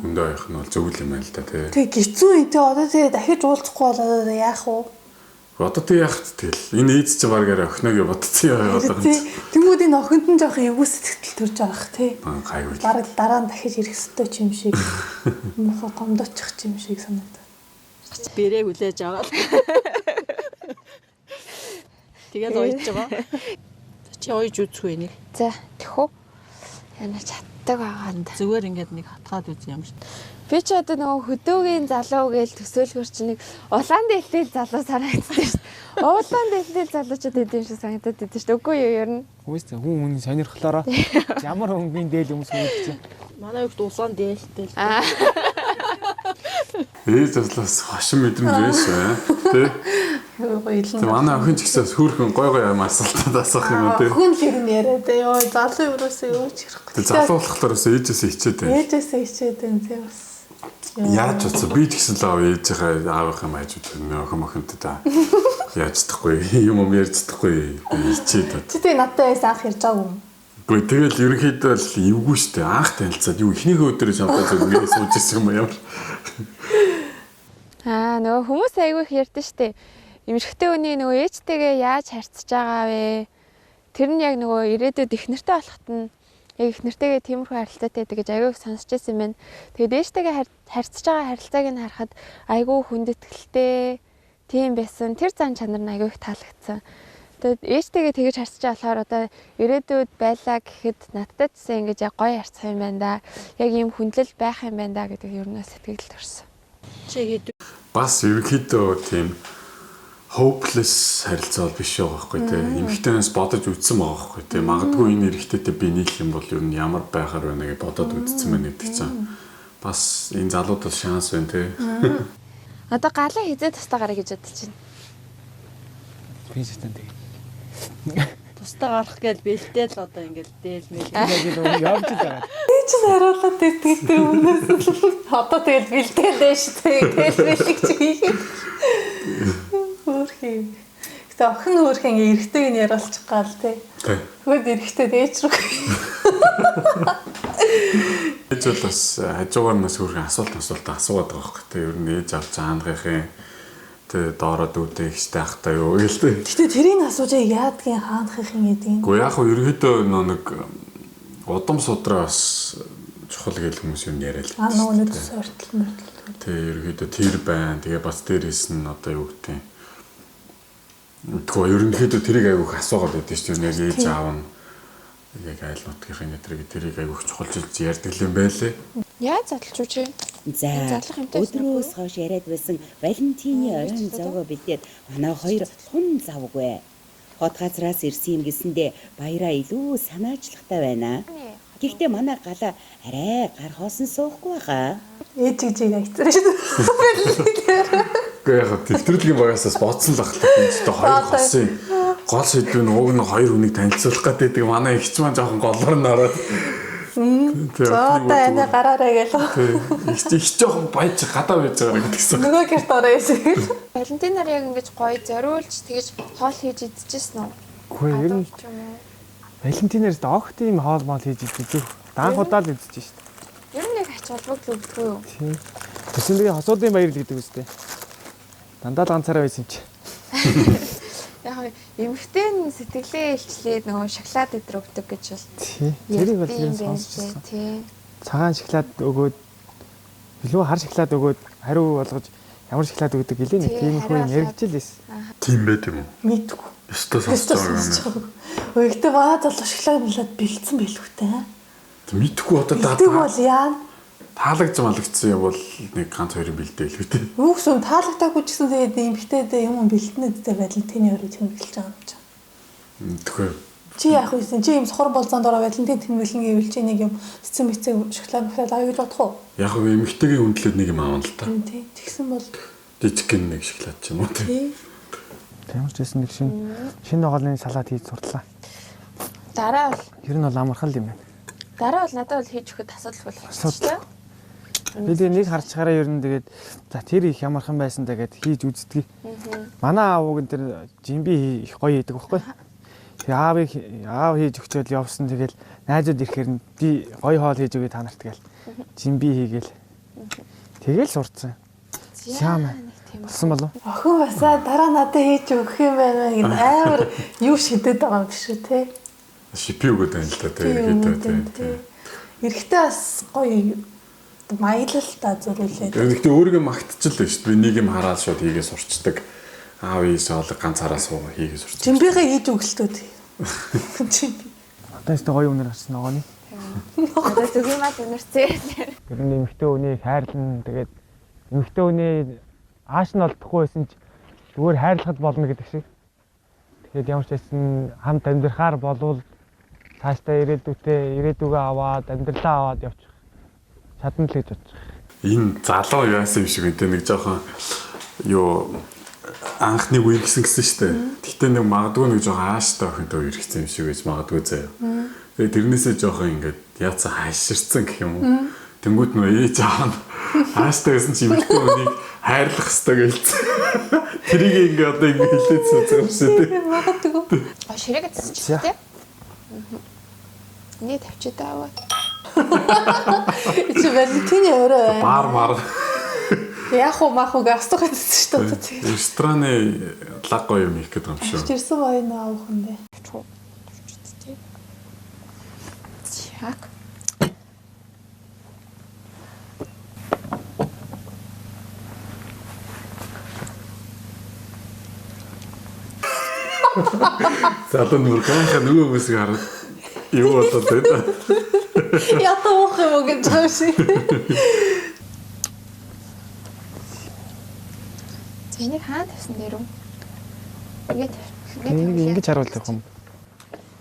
хүндээ оёх нь бол зөв л юм байна л да тий. Тэг хэцүү юм тий. Одоо тий дахиж уулзахгүй бол одоо яах вэ? Одоо тий яах тэгэл энэ ээж чи баг арай охиногийн бодцсон юм байгаа юм. Тий. Тэнгүүд энэ охинд нь жоох эвгүй сэтгэл төрж байгаа х тий. Гайгүй. Бараг дараа нь дахиж ирэх ёстой ч юм шиг. Муухай гомдоочих юм шиг санагдав. Бэрээ хүлээж аваад. Тэгэл оёж байгаа. Чи оёж үзэх үү энийг? За, тэхүү. Яна чаддаг байгаа. Зүгээр ингээд нэг хатгаад үз юм шүү. Би ч одоо нөгөө хөдөөгийн залуу гээл төсөөлгөр чи нэг улаан дэлтэл залуу санагдсан шүү дээ. Улаан дэлтэл залуучууд идэм шиг санагдаад идэв шүү дээ. Үгүй юу ер нь. Үгүй ээ, хүн хүний сонирхлоороо ямар өнгийн дээл өмсөх үү гэж. Манай хүүхд улаан дээлтэй л. Ээж заслаас хошин мэдрэмж байсан тий. Гоё. Манай охин ч гэсэн хөөрхөн гой гой юм асуултад асуух юм тий. Охин л ер нь яриад ёо залуу юусоо юу ч ярихгүй. Залуу болохоор бас ээжээсээ хичээд байна. Ээжээсээ хичээд байна тий бас. Яаж утсан би ч гэсэн л аав ээжийнхээ аавынхаа хажууд охин мохинтой та яаж чадахгүй юм юм ярьж чадахгүй хичээд бод. Чи тий надтай байсан анх ярьж байгаагүй юм. Үгүй тэгэл ерөнхийдөө л эвгүй штэ анх танилцаад юу эхнийхээ өдрөө чамтай зөв ингэ сууж ирсэн юм ямар. Аа нөгөө хүмүүс айгүй их ярьдэн штэ. Эмэгтэй хүний нөгөө ээжтэйгээ яаж харьцаж байгаа вэ? Тэр нь яг нөгөө ирээдүйд их нэртэй болоход нь яг их нэртэйгээ тиймэрхүү харилцаатай байдаг гэж айгүй их сонсч байсан юм байна. Тэгээд ээжтэйгээ харьцаж байгаа харилцааг нь харахад айгүй хүндэтгэлтэй тийм байсан. Тэр зан чанар нь айгүй их таалагдсан. Тэгээд ээжтэйгээ тэгэж харьцаж байгаа болохоор одоо ирээдүйд байлаа гэхэд надтай ч гэсэн ингэж яг гоё харьцах юм байна да. Яг ийм хүндлэл байх юм байна да гэдэг ер нь сэтгэл төрсөн. Чи хэд бас ерөнхийдөө тийм hopeless харилцаа бол биш байгаа байхгүй тий. Эмэгтэйнээс бодож үзсэн байгаа байхгүй тий. Магадгүй энэ эрэгтэйтэй би нийлэх юм бол ер нь ямар байхаар байна гэж бодоод үзсэн байна гэдэг чинь бас энэ залууд бол шанс байна тий. Одоо галаа хизээ тусдаа гараа гэж бодож байна. Би ч гэсэн тэг. Тусдаа гарах гэж бэлтэл одоо ингээл дээл мэл явж байгаа. Ээж чинь хариулаад байдаг тэр өмнөөс. Одоо тэгэл бэлдээлээ шүү дээ. Тэгэл бэлэг чи хийгээд. Хөөрхий. Гэтэ охин хөөрхий ингээ эргэтэйг нь яриулчих гал тий. Тий. Тэгвэл эргэтэй дээч рүү. Ээж бол бас хажуугаар нас хөөрхөн асуулт асуугаад байгаа байхгүй. Тэг ер нь ээж авч хаанахын тэг доороо дүүдээ ихтэй ахтай юу гэлтэй. Гэтэ тэрийг асууж яадгийн хаанахын гэдгийг. Гэхдээ яг хөө ерөнхийдөө нэг удам судраа бас чухал гэл хүмүүс юм яриа л. Аа нөгөө нэг сортол мортол. Тэг ерөнхийдөө тэр байна. Тэгээ бас дээрээс нь одоо юу гэдэг юм. Тэгвэл ерөнхийдөө тэрийг айгүйх асуугаад байдаг шүү дээ. Яг ээж аав нь яг айл нутгийнхын тэрийг айгүйх чухалчилж ярьдаг юм байлээ. Яаж задлж үү чи? За Задлах юмтай байсан уу? өдрөөс хойш яриад байсан Валентины оройн зовгоо бэлдээд манай хоёр тун завгүй. Хот газраас ирсэн юм гэсэндээ баяраа илүү санаачлахтай байна. Гэхдээ манай галаа арай гар хоосон суухгүй байхаа. Ээж жиг айцраа шүү дээ. Гэхдээ яг тэмдэглэгийн багаас бодсон л ах л энэ ч хоёр хосын гол сэдв нь уг нь хоёр хүнийг танилцуулах гэдэг манай эгч маань жоохон голоор нь ороод. За одоо энэ гараарай гээл. Их жоохон баяж гадаа байж байгаа гэдгийгсэн. Нөгөө гэрт ороо гэсэн. Валентинаар яг ингэж гоё зориулж тэгэж хоол хийж идчихсэн үү? Үгүй ер нь Гадуур ч юм уу? Валентинээр огт ийм хоол моол хийж иддэг. Даанх удаа л идэж шít. Ер нь нэг ач холбогдол өгдөг үү? Тийм. Тэсэн тэгээ хосуудын баяр л гэдэг үстэй. Дандаа л ганцаараа байсан юм чи. Яг эмэгтэй нь сэтгэлээ илчлээд нөгөө шоколад өдр өгдөг гэж бол Тий. Тэрийг бол ер нь ярьдیں юм байна сонсч ирсэн. тий. Цагаан шоколад өгөөд илүү хар шоколад өгөөд хариу болгож ямар шоколад өгдөг гэлээ нэг Тий, тиймэрхүү хариу юм яригдж л байсан. Тийм байт юм уу? Мэдгүй. Ёстой сонсож байгаа юм. Гэхдээ манай залуу шоколад мэлээд бэлдсэн байлгүй те. Мэдхгүй одоо Бэлдэг бол яана? таалагч малагдсан юм бол нэг ганц хоёр бэлдээл үү те. Үгс юм таалагдаагүй ч гэсэн тэгээд эмэгтэйдээ юм бэлтэнэ гэдэг Валентины орой тэмдэглэж байгаа юм чи. Тэгэхээр Чи яах вэ? Чи юм сохор болзоонд ороо Валентин тэмдэглэн гэвэл чи нэг юм цэцэн мэцэн шоколад мөхлөд авъя гэж бодох уу? яг нь эмэгтэйгийн хүндлээд нэг юм аавна л та. Тий. Тэгсэн бол Жижигхэн нэг шоколад ч юм уу те. тий. Ямар ч байсан нэг шинэ хоолны салат хийж сурлаа. Дараа бол Ер нь бол амархан л юм байна. дараа бол надад бол хийж өгөхөд асуудал болох Асуудал. шүү. Би тэгээ нэг харчгаараа ер нь тэгээд за тэр их ямархан байсан даа гэд хийж үздэг. Манай аавыг энэ тэр жимби их гоё хийдэг байхгүй. Тэгээ аавыг аав хийж өгчөөл явсан тэгэл найзууд ирэхээр нь би гоё хоол хийж өгье та нарт гээл. Жимби хийгээл. Тэгэл сурцсан. Яа нэг тийм. Болсон болов. Охин басаа дараа надад хийж өгөх юм байна гэд амар юу шидэд байгаа юм биш үү те. Шипи өгөөд байна л да те. Тийм Ерөнхийдөө тийм, те. тий. Эрэгтэй бас гоё маялал та зөрүүлээд. Гэхдээ өөрийгөө магтчихлаа шүү дээ. Би нэг юм хараад шууд хийгээ сурчдаг. Аав ийс хоолыг ганцаараа суу хийгээ сурчдаг. Жимбигээ хийж өгөлтөө тий. Жимби. Одоо ч гоё үнэр гарсан ногооны. Одоо зүг юм аа үнэрцээ. Ер нь эмэгтэй хүнийг хайрлана. Тэгээд эмэгтэй хүний ааш нь олдохгүй байсан ч зүгээр хайрлахад болно гэдэг шиг. Тэгэхээр ямар ч байсан хамт амьдрахаар болвол цаашдаа ирээдүйтэй ирээдүгөө аваад амьдралаа аваад явчих. Чадна л гэж бодчих. Энэ залуу яасан юм шиг үнтэй нэг жоохон юу анхны үе гэсэн гэсэн шүү дээ. Тэгтээ нэг магадгүй нэг жоохон ааштай охинтой үерхсэн юм шиг байж магадгүй заяа. Тэгээ тэрнээсээ жоохон ингээд яатсан хайширсан гэх юм уу. Тэнгүүт нөө ээж аав нь ааштай гэсэн чи эмэгтэй хүнийг хайрлах ёстой гэлцсэн. Тэрийг ингээд одоо ингээд хэлээд сууж байгаа юм шиг тий. Магадгүй. А ширээг засчих тий. Энийг тавьчих даа. Чи Валентины орой байна. Бар мар Яах уу маах уу гэж асуух гэсэн шүү дээ. тий. рестораны лаг гоё юм хийх гэдэг юм шүү. Ирсэн баян авах юм бэ. Тавьчих уу? Тавьчих тий. Чак. Залуу нүр гайхаа нөгөө хүмүүсийг хараад юу болоод байна. Ятаа уух юм уу гэж байгаа юм шиг. За энийг хаана тавьсан дээр үү? Ингээд тавь. Энийг ингэж харуул явах юм.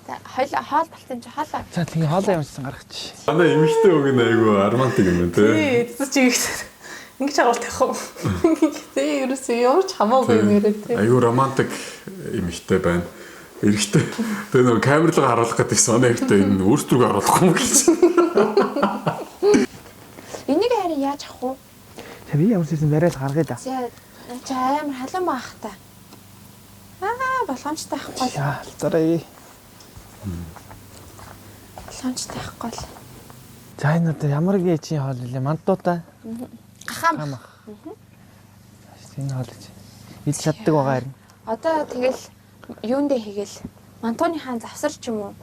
За хойлоо хоол болтон чи хоолоо. За тэгээ хоолоо ямарчсан гаргачих. Манай эмэгтэй үг нь айгүй романтик юм байна те. Тий, чи ингэж харуул тавих уу? Тий, ерөөсөө ямар ч хамаагүй юм яриа тий. Айгүй романтик эмэгтэй байна. Эрэгтэй. Тэгээ нөгөө камер руу харуулах гэдэг чинь манай эрэгтэй энэ өөртөө харуулах юм гэж. Энийг харин яаж авах вэ? За би ямар ч юм барайл гаргая да. За чи амар халуун баах та. Аа болгоомжтой авахгүй л. За алдараа. Болгоомжтой авахгүй л. За энэ одоо ямар гээчийн хоол вэ? Мантуутай. Гахаам. Хамах. Энэ хоол гэж. Идэж чаддаг байгаа харин. Одоо тэгэл юундэ хийгээл мантууны хаан завсар ч юм уу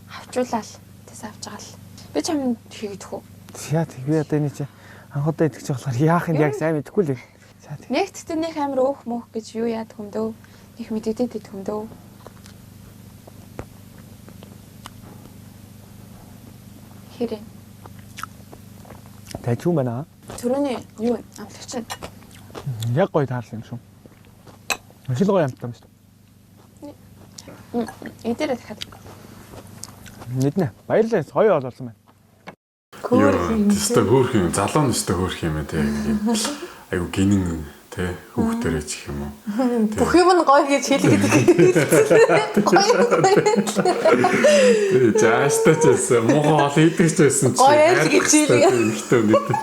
авчуулаад тэс авч байгаа л. Би чам хийгдэх үү? За тэг би одоо энэ чи анх удаа идэх чи болохоор яах юм яг сайн мэдэхгүй л. За тэг. Нэг тэгтээ нэг амар өөх мөөх гэж юу яадаг юм дөө? Нэг мэдэгдээд идэх юм дөө? Хэрэг. Тажгүй юм байна. Төрөний юу амтлагч нь. Яг гоё таарсан юм шүү. Маш л гоё амттай юм шүү. Эдээрээ дахиад. Мэднэ. Баярлалаа. Гоё хоол болсон байна. Хөөх юм. Тэстэ хөөх юм. Залуу нь өстө хөөх юм ээ тий. Айгу гинэн тий хүүхдэрээ ч гэх юм уу. Бүх юм нь гоё гэж хэлгээд. Гоё. Тий жааштай ч байсан. Муухай хоол хийдэг ч байсан чи. Гоё л гэж хэлгээ. Ихтэй үнэтэй.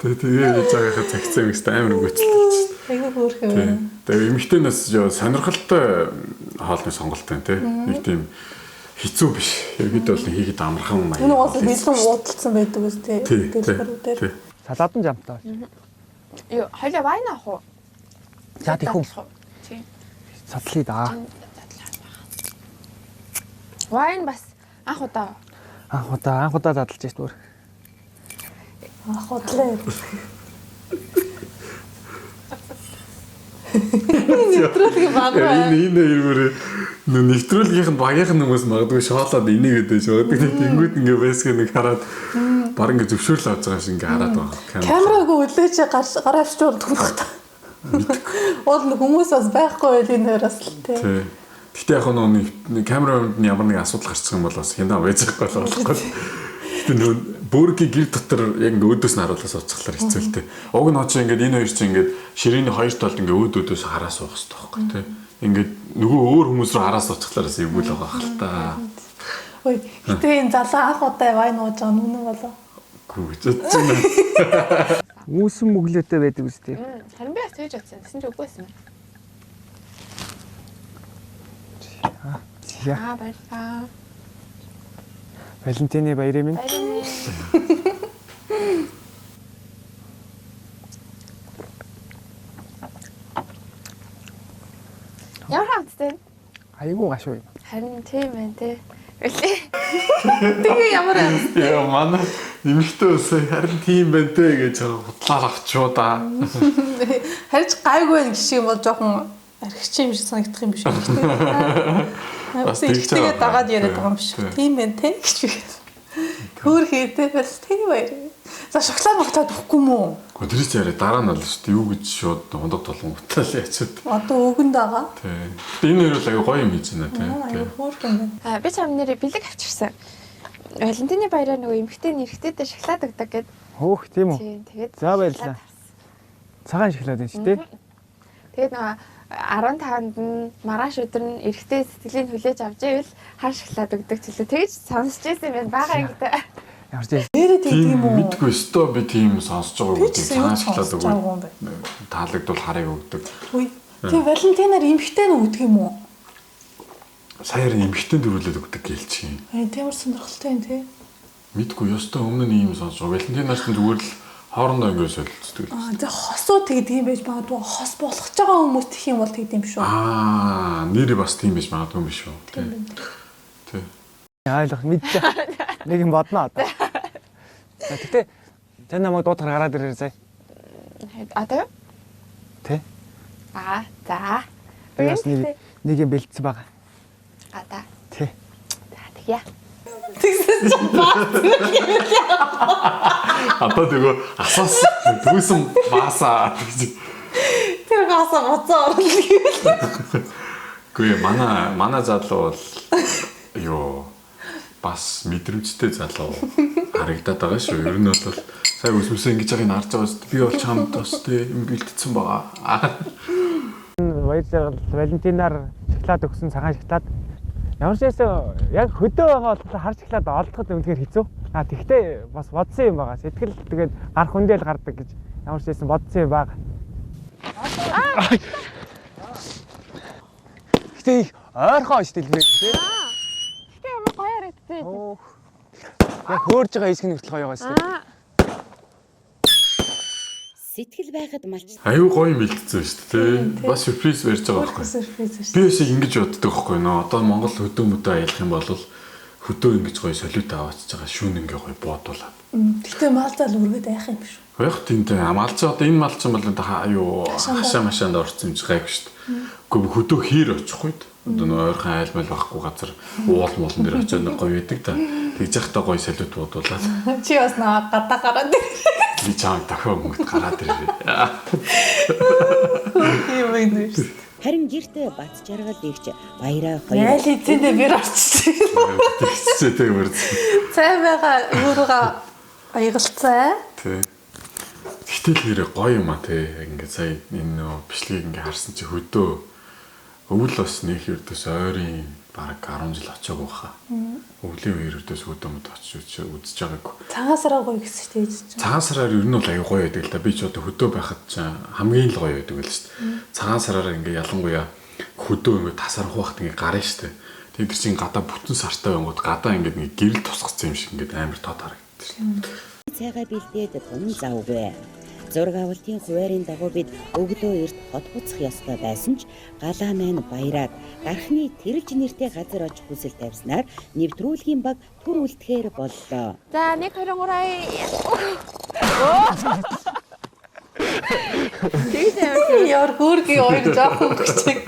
Тий тэгээ хийж байгаагаа цагцсан юм гэсэн амар өгөөчлөж. Айгу хөөх Тий. юм. Тэгээ эмэгтэйнээс ёо сонирхолтой хоолны сонголт байна тий. Нэг тийм хэцүү биш. Ерөнхийдөө бол хийгээд амархан маяг. Энэ уус бэлэн уудалцсан байдаг үс тий. Тий. Дэлгэрүүдээр. Тий. Салаад нь жамтай болж. Юу хоёлаа вайн авах уу? За тэхүү. Тий. Садлаа да. Вайн бас анх удаа. Анх удаа задлж шít бүр. Ах удлаа. Нэвтрүүлэг баггүй. Энэ энэ хоёр нөө нэвтрүүлгийнх нь багийнх нь хүмүүс магадгүй шоолоод энийгээд байж магадгүй. Тэнгүүд ингээ байсгаа нэг хараад баг ингээ зөвшөөрөл авч байгаа юм шиг ингээ хараад байгаа. Камераагүй үлээж гар авчиж болдог юм байна. Уул нь хүмүүс бас байхгүй байл энэ хоёроос л тий. Тий. Гэтэ яг нөө нэг камера өмнө нь ямар нэг асуудал гарчих юм бол бас хинаа байж байгаа бол болохгүй. Гэтэ нөө бүргийн гэр дотор яг ингээ өөдөөс нь харуулаа сууцхалаар хэцүү л тий. Уг нь очиж ингээд энэ хоёр чинь ингээд ширээний хоёр талд ингээ өөд өөдөөс хараа суух хэрэгтэй байхгүй тий. Ингээд нөгөө өөр хүмүүс рүү хараа сууцхалаар бас эвгүй л байгаа хэл та. Ой, гэтээ энэ залуу анх удаа вайн ууж байгаа нь үнэн болов. Гүү гэж бодсон юм. Үүсэн мөглөөтэй байдаг үстэй. Харин би бас тэгж бодсон. Тэсэн чи үгүй байсан юм. За. Аа баярлалаа. Валентины баярын минь. Баярлалаа. Ямар хамттай? Айгуу гашуу юм. Харин тийм байна те. Үлээ. Тэгээ ямар юм. Яа манай эмэгтэй өсөө харин тийм байна те гэж худлаар авчуу да. Харж гайгүй байх гэх юм бол жоохон архич юм шиг санагдах юм биш үү? Бас Бас тэгж тэгж байгаа. дагаад яриад байгаа юм биш үү? Тий. Тийм байна те гэж би. Хөөх хийдэ бас тийм баяр. За шоколад магтаад өгөхгүй юм уу? Гэхдээ тэр чинь яриа дараа нь болно шүү дээ. Юу гэж шууд хундаг толгонготой л ячаад. Одоо өгөнд байгаа. Тий. Гэтэ энэ хоёр бол аюу гоё юм хийж байна тий. Аюу хөөх юм байна. Аа би чам нэрээ бэлэг авчирсан. Валентины баяраар нөгөө эмэгтэй нь эрэгтэйдээ шоколад өгдөг гэд. Хөөх тийм үү? Тийм тэгээд. За, баярлалаа. шоколад авсан. Цагаан шоколад энэ шүү дээ. Тэгээд нөгөө 15-нд нь маргааш өдөр нь эрэгтэй сэтгэлийг хүлээж авч ивэл хар шоколад өгдөг ч үлээ. Тэгэж сонсч байсан юм байна. Бага ангид. Ямар ч байсан. Нэрээ тэгдэг Тийм юм уу? мэдгүй өстөө би тийм сонсож Би байгаагүй. ч гэсэн юу Цагаан шоколад сонсож байгаагүй юм өгөөд бэ? таалагдвал харыг өгдөг. Үгүй. Тэгээ Валентинаар эмэгтэй нь өгдөг юм уу? Саяар эмэгтэй дөрүүлээд өгдөг гэлч юм. Ай тийм сонирхолтой юм тий. Мэдгүй ёстой өмнө нь ийм сонсож байгаа. Валентинаар ч зүгээр л хоорондоо ингэ солилцдог. Аа за хосуу тэгдэг юм байж магадгүй. Хос болгож байгаа хүмүүс тэх юм бол тэгдэм юм шүү. Аа, нэрээ бас тийм байж магадгүй юм биш үү? Тий. Тий. Ойлгох мэдээ. Нэг юм бодно одоо. За тэгтээ тань намайг дуудахаар гараад ирээрэй заа. Одоо юу? Тэ? Аа за. Би бас нэг юм бэлдсэн байгаа. Аа за. Тэ. За тэгье. Тэгсэн чинь баа. Одоо нөгөө асаас дүүсэн баасаа гэж. Тэр гасаа буцаа орлоо гэвэл. Үгүй манай залуу бол ёо бас мэдрэмжтэй залуу харагдаад байгаа шүү. Ер нь бол сая өсмөсөө ингэж байгааг нь харж байгаа шүү. Би бол чамд бас тий юм бэлтцсэн байгаа. Баяр жаргал Валентинаар шоколад өгсөн цагаан шоколад. Ямар ч байсан яг хөдөө байгаа болохоор хар шоколад олдоход үнэхээр хэцүү. А тэгтээ бас бодсон юм байгаа. Сэтгэл тэгээд гарах хүндээ л гардаг гэж ямар ч байсан бодсон юм байгаа. Гэтэ их ойрхон шүү дээ тий. Гэтэ ямар гоё харагдсан. Яг хөөрж байгаа хэсэг нь хүртэл гоё байгаа шүү дээ. Сэтгэл байхад малч Аюу гоё юм бэлдсэн шүү дээ тий. Бас сюрприз барьж байгаа байхгүй. Сюрприз шүү. Би бас ингэж боддог байхгүй нөө. Одоо Монгол хөдөө мөдөө аялах юм бол хөдөө ингэж гоё солиот аваачиж байгаа шүүн ингээ гоё боодуулаад. Гэтэ мал зал үргээд айх юм шүү. Яг тийм тий. Малч одоо энэ малчин бол юу хашаа машаанд орсон юм чи гайгүй шүү дээ. Үгүй хөдөө хэр очихгүй дээ. Одоо нөө ойрхон айлмал байхгүй газар уул муулан дээр очиод нэг гоё байдаг та. Тэгж яхахтаа гоё солиот буудуулаад. Чи бас наа гадаа гараад Би чамайг дохио мөнгөд гараад ирээ. юм байна шүү. Харин гэртээ бат жаргал игч баяраа хоёр Айл эзэндээ бэр орчихсон. Тэгсээ тэг мөрд. Цай байгаа өөрийгөө аягалцай. Тий. Гэтэл нэрээ гоё юм а тий. Яг ингээд сая энэ нөө бичлэгийг ингээ харсан чи хөдөө өвөл бас нэг ердөөс ойрын бараг 10 жил очиагүй хаа. Өвлийн үеэр ердөөс хөдөө мөд очиж үзэж байгаагүй. Цагаан сараа гоё гэсэн шүү дээ ээж чинь. Цагаан сараар ер нь бол аюу гоё байдаг л да. Би ч одоо хөдөө байхад ч хамгийн л гоё байдаг л шүү дээ. Цагаан сараар ингээ ялангуяа хөдөө ингээ тасарх байхад ингээ гарна шүү дээ. Тэгээд тэр чинь гадаа бүтэн сартай байнгут гадаа ингээ нэг гэрэл тусгацсан юм шиг ингээ амар тод харагддаг шүү дээ. Цайгаа бэлдээд тун завгүй. Зураг авалтын хуваарийн дагуу бид өглөө эрт хот буцах ёстой байсан ч галаа маань баяраад гархны тэрэлж нэртэй газар очих хүсэл тавьснаар нэвтрүүлгийн баг түр үлдэхээр боллоо. За 1 2 3. Тэгж амар Яар хөөргийн хоёр жоохон хөвгчиг.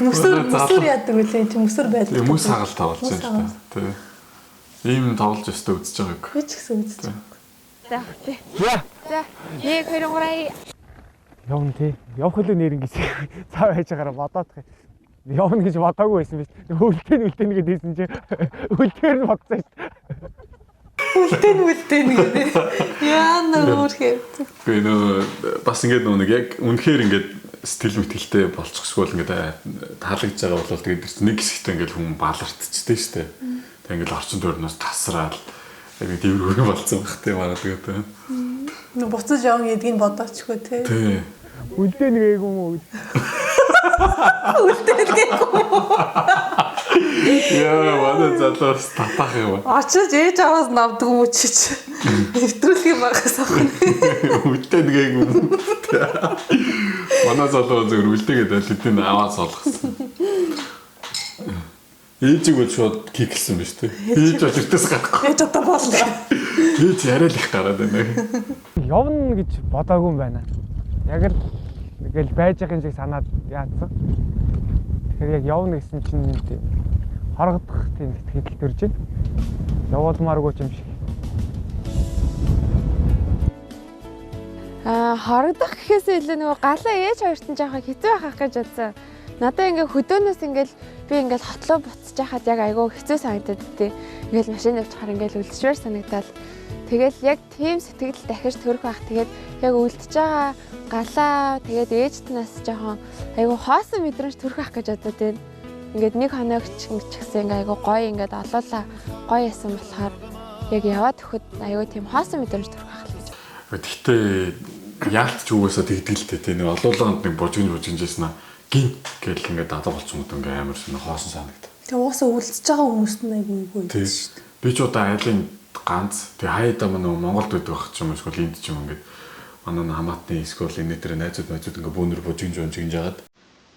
Мөсөр мөсөр яадаг үлээ чи мөсөр байдаг. Мөс хагалт тоглож байна л та. Тий. Ийм тоглож өстө үзэж байгааг. Би ч гэсэн үзэж байгаа. За тий. За 1 2 3. Явна тий. Явах илүү нэр ингэсэн. Цаа байж байгаараа бодоодох юм. Явна гэж бодоогүй байсан биз. Үлдээн үлдээн гэдээсэн чи үлдэхээр нь бодсон шүү дээ. Үлдээн үлдээн гэдэг. Яана хөөрхөө. Үгүй нөө бас ингээд нөө нэг яг үнэхээр ингээд сэтгэл мэтгэлтэй болчихсгүй бол ингээд таалагдж байгаа бол тэгээд тэр чинь нэг хэсэгтээ ингээд хүн балартчихдээ шүү дээ. Тэгээд ингээд орчин тойрноос тасраал яг дэвэр хөргөн болцсон байх тийм магадгүй тийм. Нөө буцаж явна гэдгийг бодоочгүй тий. Тий. Үлдээн гээгүй юм уу? Үлдээн гээгүй. Яа, манай залуус татах юм. Очиж ээж аваас навдаг юм уу чи чи. Нэвтрүүлгийн багаас авах нь. Үлдээн гээгүй юм. Манай залуу зөвөр үлдээгээд аль хэдийн аваад солгосон. Ээжийг бол шууд киклсэн биз дээ. Ээж бол эртээс гарахгүй. Ээж одоо болно. Ээж яриа л их гараад байна. Явна гэж бодоогүй юм байна. Яг л ингээл байж байгаа юм шиг санаад яатсан. Тэгэхээр яг явна гэсэн чинь тийм хорогдох тийм сэтгэл төрж байна. Явуулмааргүй ч юм шиг. Аа хорогдох гэхээс илүү нөгөө галаа ээж хоёрт нь жоохоо хэцүү байх гэж бодсон. Надаа ингээ хөдөөнөөс ингээл би ингээл хотлоо буцаж байхад яг айгүй хэцүү санагдаад тээ. Ингээл машин явчихаар ингээл үлдчихвэр санагдал. Тэгэл яг тийм сэтгэл дахиж төрөх байх. Тэгээд яг үлдчихэж байгаа галаа тэгээд ээжт нас жоохон айгүй хоосон мэдрэмж төрөх байх гэж бодод байна. Ингээд нэг хоног ч гэсэн ингээ айгүй гоё ингээд олоолаа гоё ясан болохоор яг яваад өгөхөд айгүй тийм хоосон мэдрэмж төрөх байх л гэж. Гэхдээ яалт ч угаасаа тэгдэг л дээ. Нэг олоолаанд нэг бужигн бужигнжсэн аа гинт гэл ингээд адаа болчихмод ингээ амар сонь хоосон санагдав. Тэгээ угаасаа үлдчихэж байгаа хүмүүст нь айгүй айгүй Тий. Би ч удаа айлын ганц тэг хаяада мань нөгөө Монголд байдаг байх ч юм уу эсвэл энд ч юм ингээд манай хамаатны эсвэл энэ тэр найзууд найзууд ингээ бөөнөр бужигнж бужигнж жагаад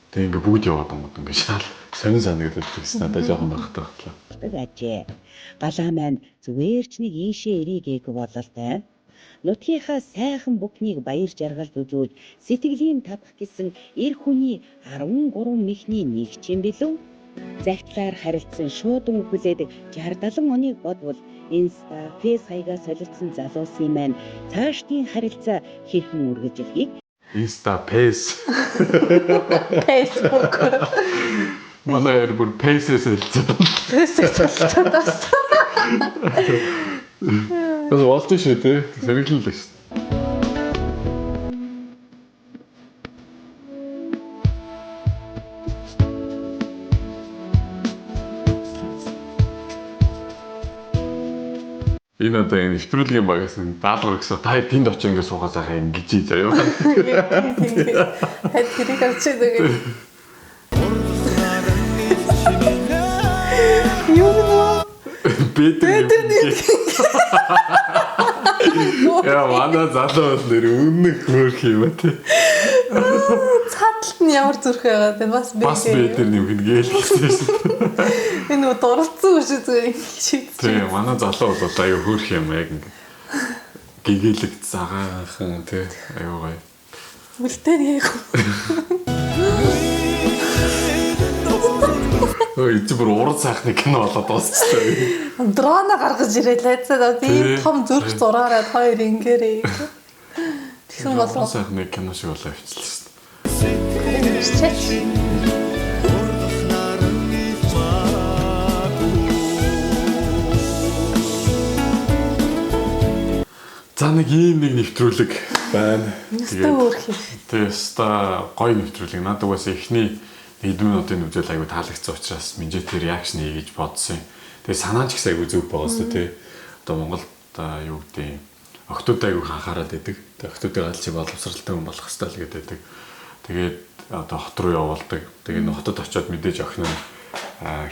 тэг ингээ бүгд яваад ангууд ингээ шал сонин санагдаад байсан надад жоохон багтаа багтлаа. ажээ. Галаа маань зүгээр ч нэг ийшээ эрийгээгүй бололтой. Нутгийнхаа сайхан бүхнийг баяр жаргалд үзүүлж сэтгэлийн татах гэсэн эр хүний 13 мэхний нэг ч юм билүү? Загтлаар харилцсан шуудан хүлээдэг 60 70 оныг бодвол Инста, Фейс хаягаа солилцсон залуусын маань цаашдын харилцаа хэрхэн үргэлжлэхийг Инста Пэс Facebook. манай хоёр бүр Пэсээс хэлсэн. Facebook бас. Бас болж шүү дээ. Сэргэлэн л шүү. Энэ одоо энэ нэвтрүүлгийн багаас нь даалгавар гэсэн та тэнд очиж ингэ суугаа заахаа ингэж заяа. Хэд тэрийг авч идэг. Юу нөө? Бэдэр нэг. Яа манай залуу бол нэр үнэн хөөх юм а тий. Цааталт нь ямар зүрх байгаад байна бас бэдэр. Бас бэдэр нэмгэн гээл гэсэн шин. Энэ нөгөө дурлцсан үш зүгээр ингэж шийдсэн. Тий манай залуу бол аюу хөөх юм яг ингэ. Гэгээлэг цагаанхан тий аюу гоё. Үлдээ яг. Ой чи бүр уран сайхны кино болоод дуусчихлаа. Дрона гаргаж ирээд лайцаад ийм том зүрх зураараад хоёр ингээрээ. Тэгсэн болов. Уран сайхны кино шиг болоо явчихлаа шүү дээ. За нэг ийм нэг нэвтрүүлэг байна. Тэгээд өөр хий. Тэгээ өста гоё нэвтрүүлэг. Надад угаасаа эхний хэдэн минутын үзэл айгу таалагдсан учраас минжээ тэр реакшн хий гэж бодсон юм. Тэгээ санаа ч гэсэн айгу зөв байгаа сте тий. Одоо Монголд юу гэдэг юм охтууд айгу их анхаарал өгдөг. Тэгээ охтуудыг аль чи боловсралтай хүн болох ёстой л гэдэг. Тэгээд одоо хот руу явуулдаг. Тэгээ нөх хотод очиод мэдээж охин нь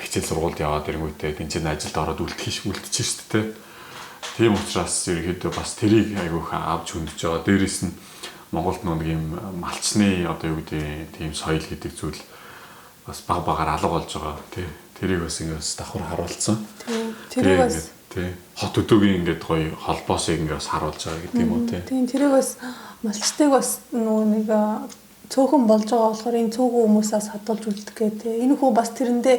хичээл сургуульд яваад ирэнгүүтээ тэнцэн ажилд ороод үлдчих шүү дээ тий. Тийм учраас ерөнхийдөө бас тэрийг айгу их авч хөндөж байгаа. Дээрээс нь Монголд нэг юм малчны одоо юу гэдэг тийм соёл гэдэг зүйл бас баг багаар алга болж байгаа тий. Тэрийг бас ингээс давхар харуулсан. Тий. Тэрийг бас тий. Хот өдөөгийн ингээд гоё холбоосыг ингээд бас харуулж байгаа гэдэг юм уу тий. Тийм тэрийг бас малчтыг бас нөгөө нэг цөөхөн болж байгаа болохоор энэ цөөхөн хүмүүсээс хадгалж үлдэх гээ тий. Энэ хүү бас тэрэндээ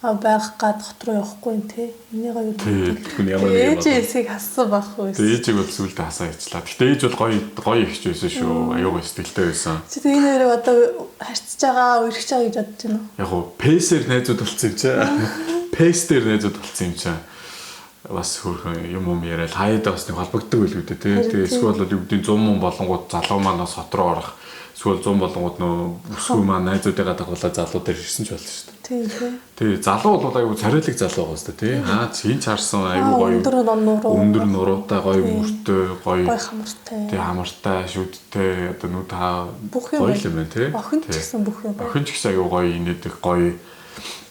байх гад хот руу явахгүй юм тий. Энийгээ юу гэдэг ямар нэг юм. Ээжээсийг хассан байх уу? Тий, ээжийг бол сүулдэ хасаа хийчлаа. Гэтэ ээж бол гоё гоё ихч байсан шүү. Аюу гоё сэтгэлтэй байсан. Чи тэгээ энэ хоёрыг одоо харьцаж байгаа, үерхэж байгаа гэж бодож байна уу? Яг гоо пэсээр найзууд болсон юм чи. Пэс дээр найзууд болсон юм чи. Бас хөөрхөн юм юм яриад хаяад бас нэг холбогддог байлгүй дээ тий. Тэгээ эсвэл бол юу гэдэг 100 мөн болонгууд залуу маань бас хот руу орох. Эсвэл 100 болонгууд нөө бүсгүй маань найзуудыгаа дагуулаад залуу дээр ирсэн ч болно шүү дээ. Тийм тий. Тий, залуу бол аюу царайлаг залуу байгаа шүү дээ тий. Аа чинь чарсан аюу гоё. Өндөр нуруутай гоё мөртэй гоё. Гоё хамартай. Тий, хамартай, шүдтэй одоо нүд хаа гоё юм байна тий. Охин ч гэсэн бүх юм. Охин ч гэсэн аюу гоё инээдэг гоё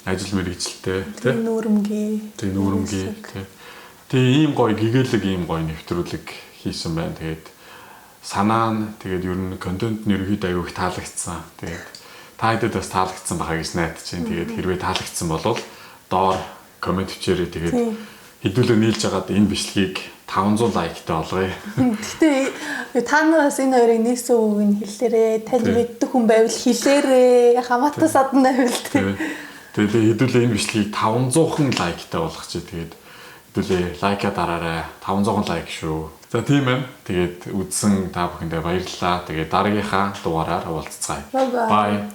ажил мэргэжилтэй тий. Нүүрэмгий. Тий, нүүрэмгий тий. Тий, ийм гоё гэгээлэг ийм гоё нэвтрүүлэг хийсэн байна. Тэгээд санаа нь тэгээд ер нь контент нь ерөнхийдөө аюу их таалагдсан. Тэгээд та хэдэд бас таалагдсан байхаа гэж найдаж байна. Тэгээд хэрвээ таалагдсан бол доор коммент бичээрэй. Тэгээд хэдүүлээ нийлж хагаад энэ бичлэгийг 500 лайктай болгоё. Гэхдээ та нараас энэ хоёрыг нээсэн үг нь хэлээрээ. Танд мэддэг хүн байвал хэлээрээ. Хамаатай садан байвал тий. Тэгээд хэдүүлээ энэ бичлэгийг 500хан лайктай болгочих. Тэгээд хэдүүлээ лайка дараарай. 500 лайк шүү. За тийм байна. Тэгээд үзсэн та бүхэндээ баярлалаа. Тэгээд дараагийнхаа дугаараар уулзцгаая. Bye. Bye.